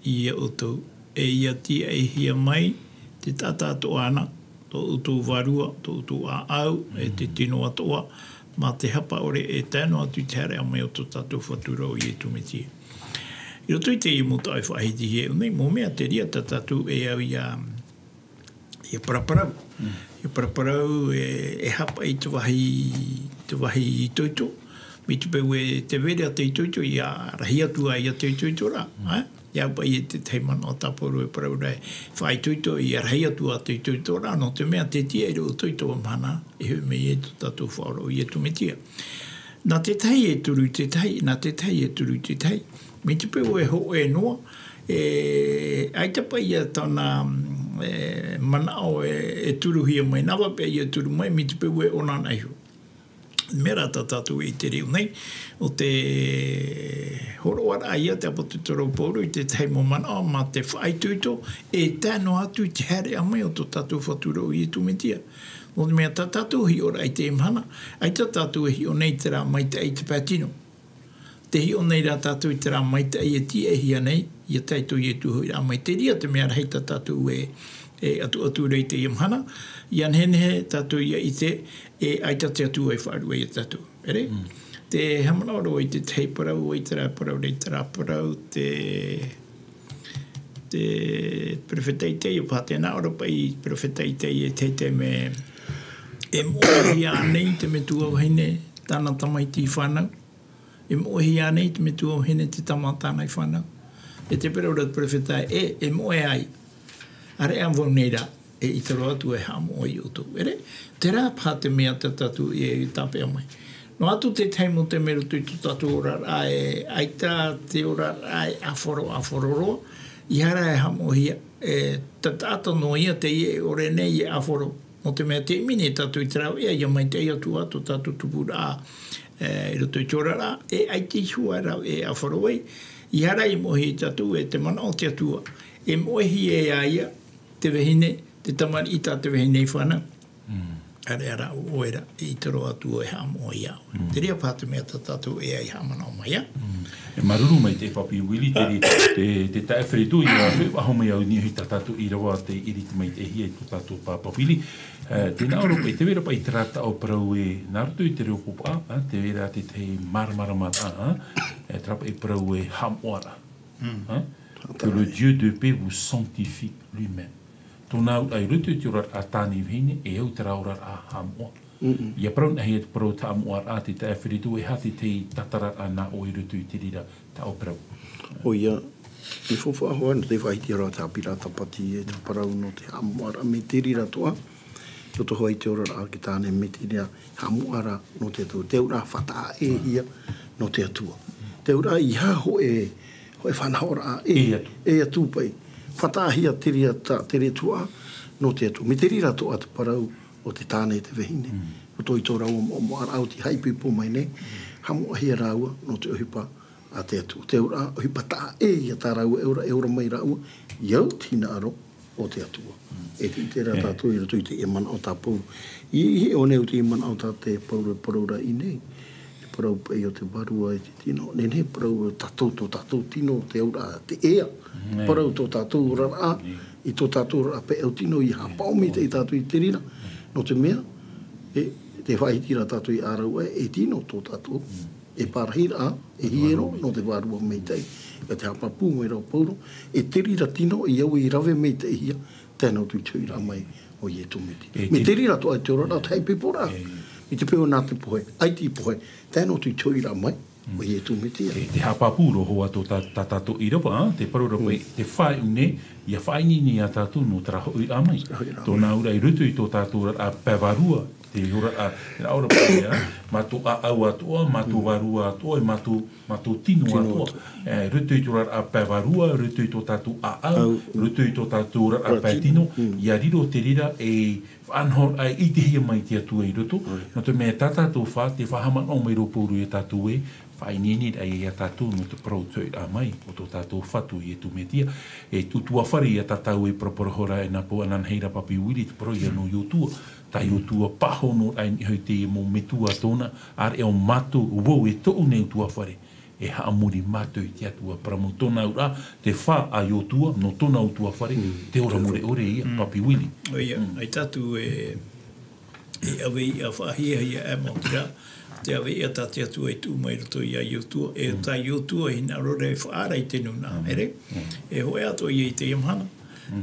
ia ʻoutou, e ʻia tiaʻihia mai te taʻata atoʻa na, tō ʻoutou vārua, tō ʻoutou ʻāʻau, e te tino atoʻa, mā te hapa ʻore e tae noa atu i te haereraʻa mai o tō tātou Fatu ra ʻo Ietu Metia. I roto i teie mau taʻo e faʻahitihia nei, mau mea te reira tā tātou e au ʻia, ʻia paraparau. ʻIa paraparau e, e haʻapaʻo i te vāhi, te vāhi itoito. Mai te peu e tē vai ra te itoito, ʻia rahi atu ā ia te itoito ra, e? ʻIa au paʻi e te tahi manaʻo tā Pauro e parau ra e faʻaitoito, ʻia rahi atu ā te itoito ra, nō te mea tē tiaʻi ra ʻoutou i taua mahana, e hoʻi mai ai tō tātou Faʻaora ʻo Ietu Metia. Nā te tahi e turu i te tahi, nā te tahi e turu i te tahi. Mai te peu e hōʻē noa, e, ʻaita paʻi ia tāna, e, manaʻo e, e turuhia mai, nā vai paʻi ia turu mai, mai te peu e ʻōna na iho. Mea rā tā tātou e ʻite ra nei, ʻo te hōroʻaraʻa ia te ʻāpōsetolo Pauro i te tahi mau manaʻo, mā te faʻaitoito, e tae noa atu i te haereraʻa mai o tō tātou Fatu ra ʻo Ietu Metia. Nō te mea tā tātou hiʻoraʻa i teie mahana, ʻaita tātou e hiʻo nei i terā maitaʻi i te pae tino. Tē hiʻo nei rā tātou i terā maitaʻi e tiaʻihia nei, ʻia tae i tō Ietu hoʻiraʻa mai. Te reira te mea rahi tā tātou e, e atuatu ra i teie mahana, ʻia nehenehe tātou ʻia ʻite, e ʻaita te Atua e faʻaruʻe ia tātou. ʻEre? Te haʻamanaʻo ra vau i te tahi parau, i terā parau ra, i terā parau, te, te perofeta Itaia, ʻua pāhono ra paʻi perofeta Itaia i te taime, e moʻehia nei te metua vahine tāna tamaiti fānau, e moʻehia nei te metua vahine te tama tāna i fānau. E te parau ra te perofeta, e, e moʻe ai. ʻĀreʻa vau nei rā, e ʻite roa atu e haʻamoʻa ia ʻoutou. ʻEre, terā paha te mea tā tātou e tāpeʻa mai. Noa atu te tahi mau taime i roto i tō tātou oraraʻa, e ʻaita te oraraʻa e ʻāfaro, ʻāfaro roa, ʻaita e haʻamoʻahia, e, taʻata noa ia teie e ʻore nei e ʻāfaro. Nō te mea tē ʻimi nei tātou i te rāveʻa, ʻia maitaʻi atu ā tō tātou tupuraʻa, e, i roto i te oraraʻa, e ʻaita iho ā rāveʻa e ʻāfaro ai, ʻaita e moʻehia ia tātou, e te manaʻo o te Atua, e moʻehia e ia te vahine, te tamariʻi tā te vahine i fānau. ʻĀreʻa rā ʻo ʻoe ra, e ʻite roa atu e haʻamoʻa ia ʻoe. Te reira paha te mea tā tātou e ai haʻamanaʻo mai, ā? E māuruuru maitaʻi Papi Willie, te, te, te taeaʻe Fredo, ʻia feiā faʻahou mai au i niʻa iho i tā tātou ʻīrava tei ʻiriti maitaʻihia e tō tātou pāpā Willie. E, tē nā ʻō ra paʻi, tē vai ra paʻi terā taʻo parau e, nā roto i te reo pāpā, ā, tē vai ra te tahi māramarama, ā, e, terā paʻi parau e haʻamoʻaraʻa. Ā? Que le Dieu de paix vous sanctifie lui-même. Tōna auraʻa i roto i te oraraʻa tāne vahine, e au terā oraraʻa haʻamoʻa. ʻIa parau nā hea te parau tā haʻamoʻaraʻa, te taeaʻe Fredo, e aha te tahi tātararaʻa nā ʻoe i roto i te reira taʻo parau? ʻOia, e faufaʻa hoʻi, nō te faʻahiti roa te haʻapiʻiraʻa tāpati, e te parau nō te haʻamoʻaraʻa, mai te reira atoʻa, i roto hoʻi i te oraraʻa e tāne, mai te reira haʻamoʻaraʻa nō te Atua, te auraʻa faʻataʻa-ʻē-hia nō te Atua. Te auraʻa ʻeiaha hōʻē, hōʻē faʻanahoraʻa ʻē, ʻē atu. ʻĒ atu paʻi. Faʻataʻa-hia te reira ta-, te reira tuhaʻa nō te Atua. Mai te reira atoʻa te parau o te tāne e te vahine. I roto i tō rāua moʻamoʻaraʻa ʻo tei haʻaipoipo mai nei, haʻamoʻahia rāua nō te ʻohipa a te Atua. Te auraʻa, ʻohipa taʻa-ʻē ia tā rāua e ora, e ora mai rāua, i au te hinaʻaro o te Atua. E te, terā tātou i roto i teie manaʻo tā Pauro. I, i hiʻo nei au i teie manaʻo tā te Pauro e parau ra i ʻō nei. Te parau paʻi o te vārua e te tino. Nehenehe parau tātou, tō tātou tino, te auraʻa, te ea. Parau tō tātou oraraʻa. i tō tātou oraraʻa pae ʻau tino, ʻia haʻapaʻo maitaʻi tātou i te reira, nō te mea, e, tē faʻahiti ra tātou i ʻārauaʻe, e tino tō tātou, e pārahiraʻa, e hiero, nō te vārua maitaʻi. ʻIa tē haʻapāpū mai ra ʻo Pauro, e te reira tino, ʻia au i rave maitaʻihia, tae noa atu i te hoʻiraʻa mai o Iesu Mesia. E mai te te reira atoʻa te oraraʻa, te haʻaipoiporaʻa. E. Mai te peu nā te pohe, ʻaita i pohe, tae noa atu i te hoʻiraʻa mai o Iesu Mesia. E, te haʻapāpū roa hoʻi tō tā, tā tātou ʻīrava, ā, te parau ra paʻi, te faʻaʻite nei, ʻia faʻaineine ia tātou nō terā hoʻiraʻa mai. Hoʻiraʻa mai. Tōna auraʻa i roto i tō tātou oraraʻa pae vārua, te oraraʻa, te oraraʻa paʻi, ā, mātou ʻāʻau atoʻa, mātou vārua atoʻa, e mātou, mātou tino atoʻa. Tino atoʻa. E, roto i tō oraraʻa pae vārua, roto i tō tātou ʻāʻau, roto i tō tātou oraraʻa pae tino, ʻia riro te reira e faʻanahoraʻa e ʻitehia mai te Atua i roto. Nō te mea tā tātou fā, tē faʻahaʻamanaʻo mai ra ʻo Pauro ia tātou ē, faʻaʻineineraʻa ia tātou nō te parau o te hoʻiraʻa mai o tō tātou Fatu Iesu Mesia. E te ʻutuāfare ia tātou e paraparau ra e nā pō ananahi ra Papi Willie, te parau ia nō Iosua. Tā Iosua pāhonoraʻa i niʻa hoʻi i te mau metua tōna, ʻāreʻa ʻo mātou, ʻo vau e tōʻu nei ʻutuāfare e haʻamori mātou i te Atua. Parau mau tōna auraʻa, te fā a Iosua, nō tōna ʻutuāfare, te ora mure ʻore ia, Papi Willie. ʻOia, ʻaita atu e, e ʻaveiʻa faʻahiahia ʻē mau terā, te ʻaveiʻa tā te Atua i tuʻu mai roto ia Iosua, e tā Iosua hinaʻaro ra e faʻaara i te nūnaʻa, ʻere? E hōʻē atoʻa ia i teie mahana.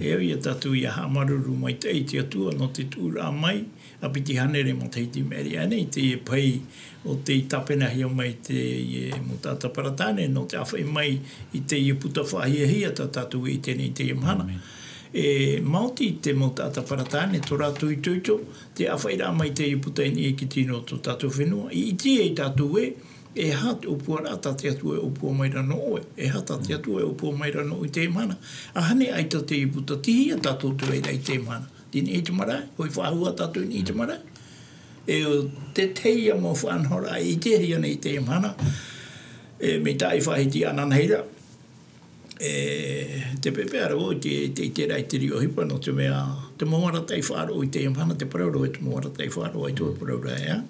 E au ia tātou ʻia haʻamāuruuru maitaʻi i te Atua, nō te tuʻuraʻa mai, a piti hānere matahiti i maʻiri aʻe nei, teie pahi o tei tāpenahia mai teie mau taʻata Paratāne, nō te ʻāfaʻi mai i teie puta faʻahiahia tā tātou e ʻite nei i teie mahana. E maoti te mau taʻata Paratāne, tō rātou itoito, te ʻāfaʻiraʻa mai teie puta i niʻa i te tino o tō tātou fenua, i ʻite ai tātou ē, e aha te ʻōpuaraʻa tā te Atua e ʻōpua mai ra nō ʻoe, e aha tā te Atua e ʻōpua mai ra nō ʻoe i teie mahana. ʻAhani ʻaita teie puta, tei hea tātou tō reira i teie mahana. Tei niʻa i te marae, hoʻi faʻahou ā tātou i niʻa i te marae. E ʻo te tahi ia mau faʻanahoraʻa e ʻitehia nei i teie mahana, e, mai tā ʻoe faʻahiti ananahi ra. E, te pepeʻa ra vau i te, te ʻiteraʻa i te riʻi ʻohipa, nō te mea, te mau arataʻi faʻaroʻo i teie mahana, te parau ra vau e te mau arataʻi faʻaroʻo, ʻaita e parau ra ē.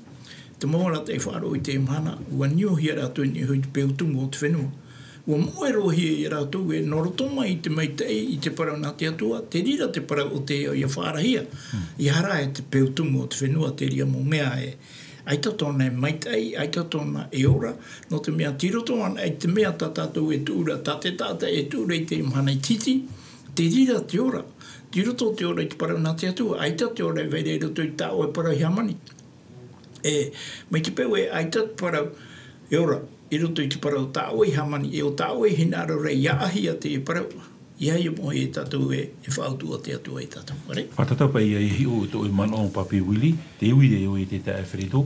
Te mau arataʻi faʻaroʻo i teie mahana, ʻua niuhia rātou i niʻa hoʻi i te peu tumu o te fenua. ʻUa moʻe roa hia ia rātou ē, nō roto mai i te maitaʻi, i te parau nā te Atua, te reira te parau o te ao ʻia faʻaarahia. ʻIa haere te peu tumu o te fenua, te reira mau mea ē, ʻaita tōna e maitaʻi, ʻaita tōna e ora, nō te mea tei roto anaʻe i te mea tā tātou e tuʻu ra, tā te taʻata e tuʻu ra i teie mahana i te hiti, te reira te ora, tei roto te ora i te parau nā te Atua, ʻaita te ora e vai ra i roto i tā ʻoe parau i hāmani. E, mai te peu ē, ʻaita te parau e ora, i roto i te parau tā ʻoe i hāmani, e ʻo tā ʻoe hinaʻaro ra ʻia ʻāʻāhia teie parau, ʻeiaha ia moʻe ia tātou ē, e faʻautuʻa te Atua ia tātou, ʻere? Fātata paʻi ia e hiʻo tō ʻoe manaʻo Papi Willie, te uira ʻoe i te taeaʻe Alfredo,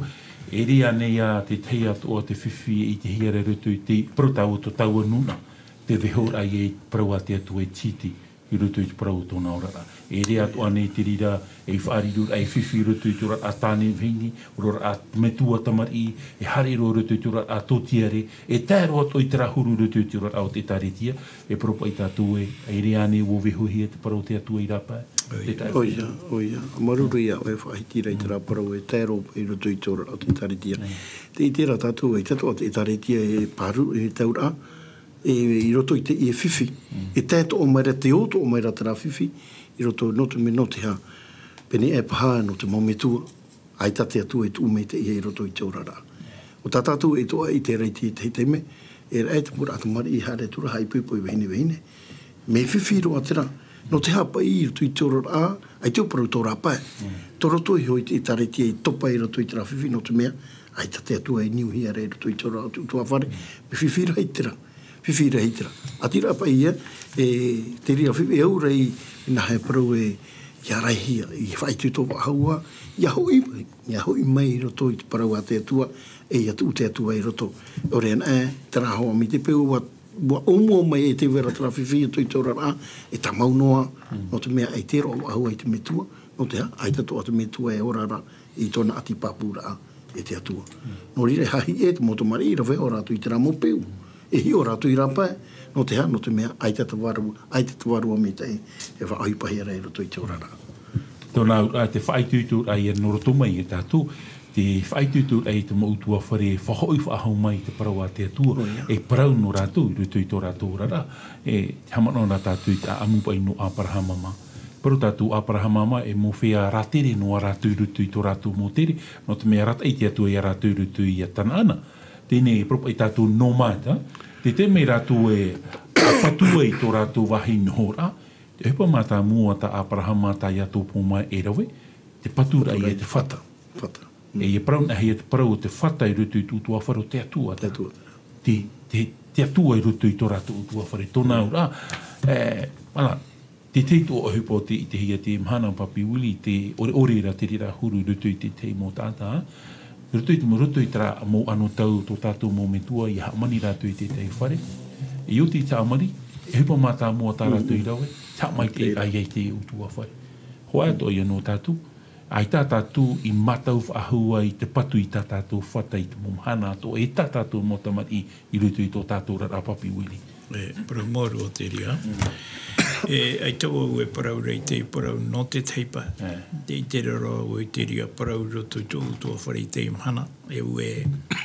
e ʻere ānei ā te tahi atoʻa te fifi e ʻitehia ra i roto i te parau tā ʻoe tō tāua nūnaʻa, te vaiihoraʻa ia i te parau a te Atua i te hiti, i roto i te parau o tōna oraraʻa. E ʻere atoʻa nei te reira ei faʻariro, ei fifi i roto i te oraraʻa tāne vahine, oraraʻa metua tamariʻi, e haere roa i roto i te oraraʻa tōtiare, e tae roa atoʻa i terā huru i roto i te oraraʻa o te ʻĒtārētia, e parau paʻi tātou ē, e ʻere ānei ʻua vaiihohia te parau o te Atua i rāpae? ʻOia, ʻoia, māuruuru ia ʻoe e faʻahiti ra i terā parau e tae roa i roto i te oraraʻa o te ʻĒtārētia. Tē ʻite ra tātou ē, ʻaita atoʻa te ʻĒtārētia e pāruru, e tauraʻa, e, i roto i te, i te fifi. E tae atoʻa mai ra, tē ō atoʻa mai ra terā fifi, i roto nō te mea, nō te aha, pēneiaʻe paha nō te mau metua, ʻaita te Atua e tuʻu maitaʻihia i roto i te oraraʻa. ʻO tā tātou atoʻa e ʻite ra i te tahi taime, e rave te mau tamariʻi e haere atu ra, haʻaipoipo i vahine vahine. Mea fifi roa terā, nō te aha paʻi i roto i te oraraʻa, ʻaita e parau tō rāpae. Tō roto iho i te ʻĒtārētia i topa i roto i terā fifi, nō te mea, ʻaita te Atua e niuhia ra i roto i te oraraʻa o te ʻutuāfare, mea fifi rahi terā, fifi rahi terā. ʻĀtīraʻa paʻi ia, e, te reira fifi, e au ra i, nā hea e parau ē, ʻia rahi, ʻia faʻaitoito faʻahou ā, ʻia hoʻi mai, ʻia hoʻi mai i roto i te parau a te Atua, e ʻia tuʻu te Atua i roto. ʻOia anaʻe, terā hoʻi mai te peu ʻua, ʻua ʻōmua mai e te vera terā fifi i roto i te oraraʻa, e tāmau noa, nō te mea ʻaita e roaʻa faʻahou ai te metua, nō te aha, ʻaita atoʻa te metua e ora ra i tōna ʻati pāpūraʻa e te Atua. Nō reira, e hahi ē te mau tamariʻi, rave ʻo rātou i terā mau peu. E hiʻo rātou i rāpae, nō te aha, nō te mea, ʻaita te Vārua, ʻaita te Vārua maitaʻi, e faʻaʻohipahia ra i roto i te oraraʻa. Tōna auraʻa, te faʻaitoitoraʻa ia nō roto mai ia tātou, E faʻaitoito ai te mau ʻutuāfare e faʻahoʻi faʻahou mai i te parau a te Atua, e parau nō rātou i roto i tō rātou oraraʻa, e te haʻamanaʻo nā tātou i te ʻāʻamu paʻi nō Aperahama mā. Parau tātou Aperahama mā, e mau feiā rātere noa rātou i roto i tō rātou mau tere, nō te mea arataʻi te Atua ia rātou i roto ia Tanaana. Teie nei e parau paʻi tātou nō mā, te taime rātou e patu ai tō rātou vāhi nohoraʻa, te ʻohipa mātāmua tā Aperahama, tā Iakobo mā e rave, te patu raʻa ia te fata. E ia parau nā hea te parau o te fata i roto i te ʻutuāfare o te Atua. Te Atua. Te, te, te Atua i roto i tō rātou ʻutuāfare, tōna auraʻa. E, ana, te tahi ʻohipa o te, i te hia te mahana Papi Willie, te ʻoreʻore ra te reira huru i roto i te tahi mau taʻata. I roto i te mau, roto i terā mau anotau tō tātou mau metua, ia hāmani rātou i te tahi fare. I oti i te hāmani, e ʻohipa mātāmua tā rātou i rave, te haʻamaitaʻi ai i te ʻutuāfare. Hoʻi atoʻa ia nō tātou, ʻaita tātou i mātau faʻahou ai te patu i tā tātou fata i te mau mahana atoʻa, e tā tātou mau tamariʻi i roto i tō tātou oraraʻa Papi Willie. E, parau maoro o te ria. E, ʻaita vau e parau ra i te parau nō te tahi pae. Te, i te raro au i te ria parau i roto i tō ʻutuāfare i te mahana. E ue,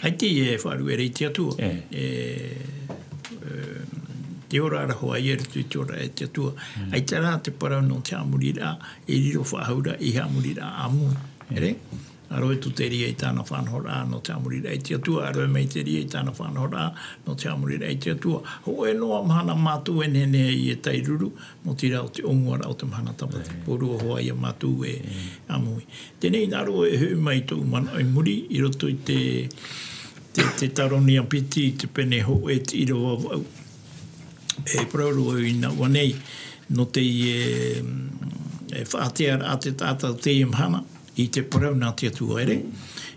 ʻaita e faʻaruʻe ra i te Atua. E, e, te ora ra hoʻi i roto i te ora e te Atua. ʻAita rā te parau nō te haʻamoriraʻa, e riro faʻahou ra i haʻamoriraʻa ʻāmui. Ere? ʻAroe tō te ria i tāna faʻanahoraʻa nō te haʻamoriraʻa i te Atua, ʻaroe mai te ria i tāna faʻanahoraʻa nō te haʻamoriraʻa i te Atua. Hōʻē noa mahana mātou e nehenehe ai e tairuru, nō te reira o te ʻōmuaraʻa o te mahana tāpati. Pōrua hoʻi ia mātou e ʻāmui. Teie nei nā roto e hoʻi mai tōʻu manaʻo i muri, i roto i te, te, Teuteronia piti, te pene hōʻē te ʻīrava vaʻu. E parau roa au i nā ʻua nei, nō te, e, e faʻatearaʻa te taʻata o teie mahana, i te parau nā te Atua, ere.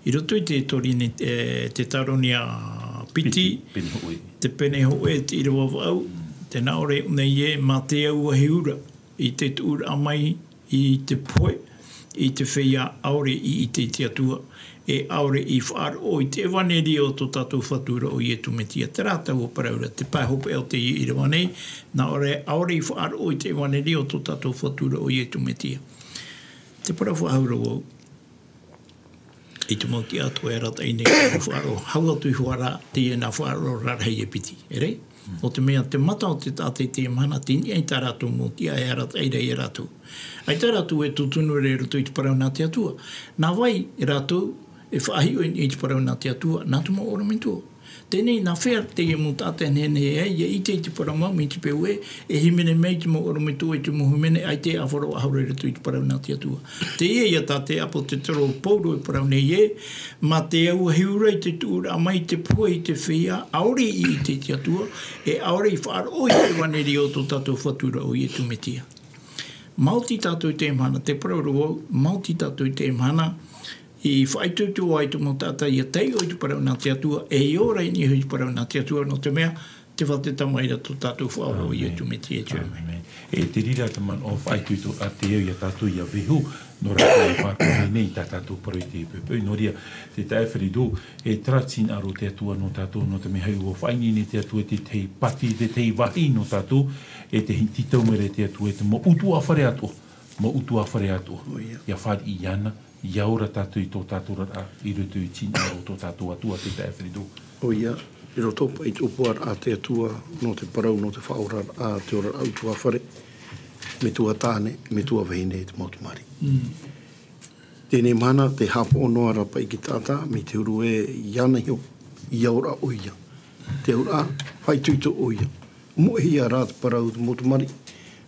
I roto i te Teuteronia, e, Teuteronia piti, pene hōʻē. Te pene hōʻē te ʻīrava vaʻu, tē nā ʻō ra nei ē, mā te au ahiahi ra, i te tuʻuraʻa mai i te pohe, i te feiā ʻaore i ʻite i te Atua, e ʻaore i faʻaroʻo i te ʻevaneria o tō tātou Fatu ra ʻo Iesu Mesia. Terā taua parau ra, te pae hopeʻa o teie ʻīrava nei, nā ʻō ra, ʻaore i faʻaroʻo i te ʻevaneria o tō tātou Fatu ra ʻo Iesu Mesia. Te parau faʻahou ra vau, i te mau tiʻa atoʻa e arataʻi nei, te mau faʻaroʻo, hau atu iho ā ra, teie nā faʻaroʻo rarahi e piti, ere? Nō te mea, te mata o te taʻata i teie mahana, tei niʻa i tā rātou mau tiʻa e arataʻi ra ia rātou. ʻAita rātou e tūtunu ra i roto i te parau nā te Atua. Nā vai rātou e faʻahiʻo i niʻa i te parau nā te Atua, nā te mau ʻorometua. Teie nei, nā hea teie mau taʻata e nehenehe ai, ʻia ʻite i te parau mau, mai te peu ē, e hīmene mai te mau ʻorometua i te mau hīmene, ʻaita e ʻāfaro faʻahou ra i roto i te parau nā te Atua. Teie ïa tā te ʻāpōsetolo Paulo e parau nei ē, mā te au ahiahi ra i te tuʻuraʻa mai i te pohe i te feiā, ʻaore i ʻite i te Atua, e ʻaore i faʻaroʻo i te ʻevaneria o tō tātou Fatu ra ʻo Iesu Mesia. Maoti tātou i teie mahana, te parau ra vau, maoti tātou i teie mahana, i faʻaitoito ai te mau taʻata ʻia taiʻo i te parau nā te Atua, e ʻia ora i niʻa i te parau nā te Atua, nō te mea, tē fātata mai ra tō tātou Faʻaora ʻo Iesu Mesia. ʻĀmene. E te reira te manaʻo faʻaitoito a te au ia tātou ʻia veho, nō rātou e faʻaroʻo nei i tā tātou parau i teie poʻipoʻi. Nō reira, te taeaʻe Frederick, e terā tē hinaʻaro te Atua nō tātou, nō te mea hoʻi ʻua faʻaineine te Atua i te tahi pati, te tahi vāhi nō tātou, e te hi-, tītau mai ra te Atua i te mau ʻutuāfare atoʻa, mau ʻutuāfare atoʻa. ʻOia. ʻIa fāriʻi iāna, ʻia ora tātou i tō tātou oraraʻa, i roto i te hinaʻaro o tō tātou Atua, te taeaʻe Frederick. ʻOia, i roto paʻi i te ʻōpuaraʻa a te Atua, nō te parau, nō te faʻaoraraʻa, te oraraʻa ʻutuāfare, metua tāne, metua vahine, te mau tamariʻi. Teie mahana, tē haʻapaʻo noa ra paʻi i te taʻata, mai te huru ē, iāna iho, ʻia ora ʻoia. Te auraʻa, faʻaitoito ʻoia. Moʻehia rā te parau te mau tamariʻi.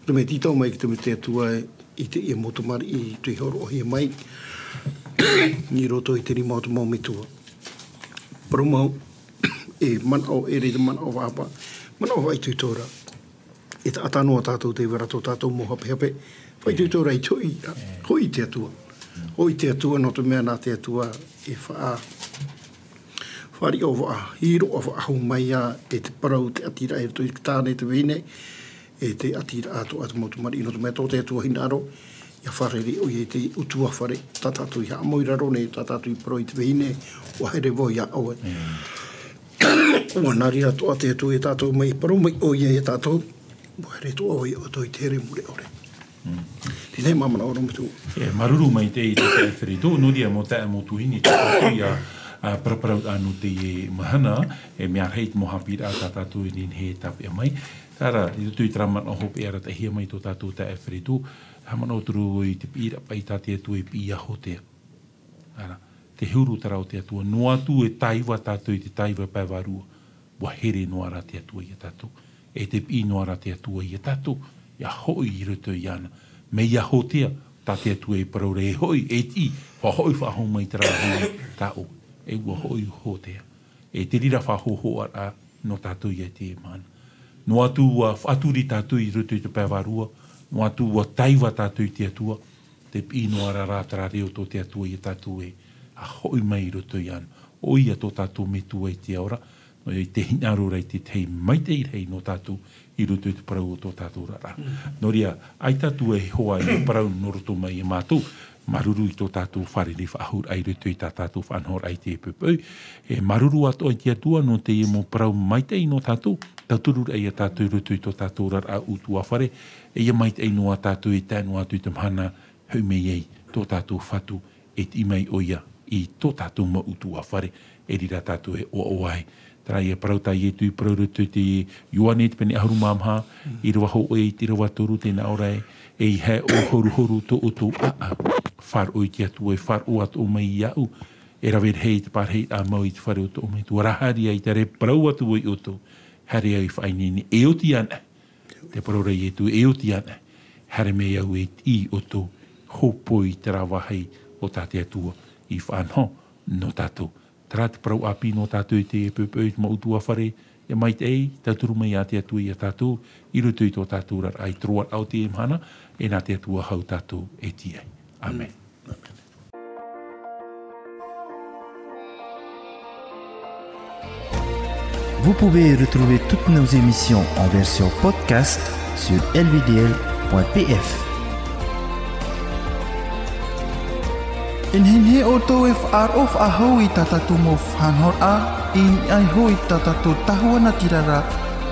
Te mea tītau mai ki te mea te Atua ē, i teie mau tamariʻi, tē hōroʻahia mai. I roto i te rima o te mau metua. Parau mau, e manaʻo ʻere te manaʻo faʻahapa, manaʻo faʻaitoito ra. E taʻata noa tātou tē vai ra tō tātou mau hapehape. Faʻaitoito ra i te hoʻi, hoʻi te Atua. Hoʻi te Atua nō te mea nā te Atua e faʻa-, faʻariʻi faʻa-, hiroʻa faʻahou mai ā e te parau te ʻatiraʻa i roto i te tāne te vahine, e te ʻatiraʻa atoʻa te mau tamariʻi nō te mea tō te Atua hinaʻaro, ʻia fārerei ʻoia i te ʻutuāfare, tā tātou i haʻamau i raro nei, tā tātou i parau i te vahine, ʻua haere vau iā ʻoe. ʻUa nā reira atoʻa te Atua ia tātou mai, parau mai ʻoia ia tātou, ʻua haere atoʻa vau iā ʻoutou i te here mure ʻore. Tēnei māmā ora mai tō. E, māuruuru maitaʻi i te taeaʻe Feredo, nō reira mau taeaʻe mau tuahine, tātou ia, ā, paraparau ā nō teie mahana, e mea rahi te mau haʻapiʻiraʻa tā tātou e nehenehe e tāpeʻa mai. Terā, i roto i terā manaʻo hopeʻa arataʻihia mai tō tātou taeaʻe Feredo, haʻamanaʻo atu ra vau i te piʻiraʻa paʻi tā te Atua i piʻi iā Hotea. Terā, te huru terā o te Atua, noa atu e taiva tātou i te taiva pae vārua, ʻua here noa ra te Atua iā tātou. E tē piʻi noa ra te Atua iā tātou, ʻia hoʻi i roto iāna. Mai iā Hotea, tā te Atua e parau ra e hoʻi, e tiʻi, faʻahoʻi faʻahou mai terā rahi tā ʻoe. E ʻua hoʻi Hotea. E te reira faʻahōhoʻaraʻa nō tātou ia i teie mahana. Noa atu ʻua faʻaturi tātou i roto i te pae vārua, noa atu ʻua taiva tātou i te Atua, tē piʻi noa ra terā reo tō te Atua iā tātou ē, ʻa hoʻi mai i roto iāna. ʻO ia tō tātou Metua i te ao ra, nō reira tē hinaʻaro ra i te tahi maitaʻi rahi nō tātou i roto i te parau o tō tātou oraraʻa. Nō reira, ʻaita tātou e hoa i te parau nō roto mai iā mātou, māuruuru i tō tātou fārerei faʻahou ra i roto i tā tātou faʻanahoraʻa i teie poʻipoʻi. E māuruuru atoʻa i te Atua nō teie mau parau maitaʻi nō tātou, tauturu ra iā tātou i roto i tō tātou oraraʻa ʻutuāfare, e ʻia maitaʻi noa tātou e tae noa atu i te mahana, hoʻi mai ai tō tātou Fatu, e tiʻi mai ʻoia i tō tātou mau ʻutuāfare, e reira tātou e ʻoaʻoa ai. Terā ia parau tā Ietu i parau roto i te Ioane te pene ʻahuru mā maha, ʻīrava hōʻē i te ʻīrava toru, tē nā ʻō ra ē, ʻeiaha ʻō horuhoru tō ʻoutou ʻāʻau, faʻaroʻo i te Atua, e faʻaroʻo atoʻa mai iāʻu, e rave rahi te pārahiraʻa mau i te fare o tō ʻoutou Metua, ʻaita e parau atu vau iā ʻoutou, haere au i faʻaineine, e oti anaʻe. Te parau ra Ietu, e oti anaʻe. Haere mai au e tiʻi iā ʻoutou, hōpoi i terā vāhi o tā te Atua i faʻanaho nō tātou. Terā te parau ʻāpī nō tātou i teie poʻipoʻi, te mau ʻutuāfare, ʻia maitaʻi, tauturu mai ā te Atua iā tātou, i roto i tō tātou oraraʻa i te roaraʻa o teie mahana, e nā te Atua hau tātou e tiʻi ai. ʻĀmene. Vous pouvez retrouver toutes nos émissions en version podcast sur L V D L point P F. E nehenehe ʻoutou e faʻaroʻo faʻahou i tā tātou mau faʻanahoraʻa, i niʻa iho i tā tātou tahua natirara,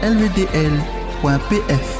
L V D L point P F.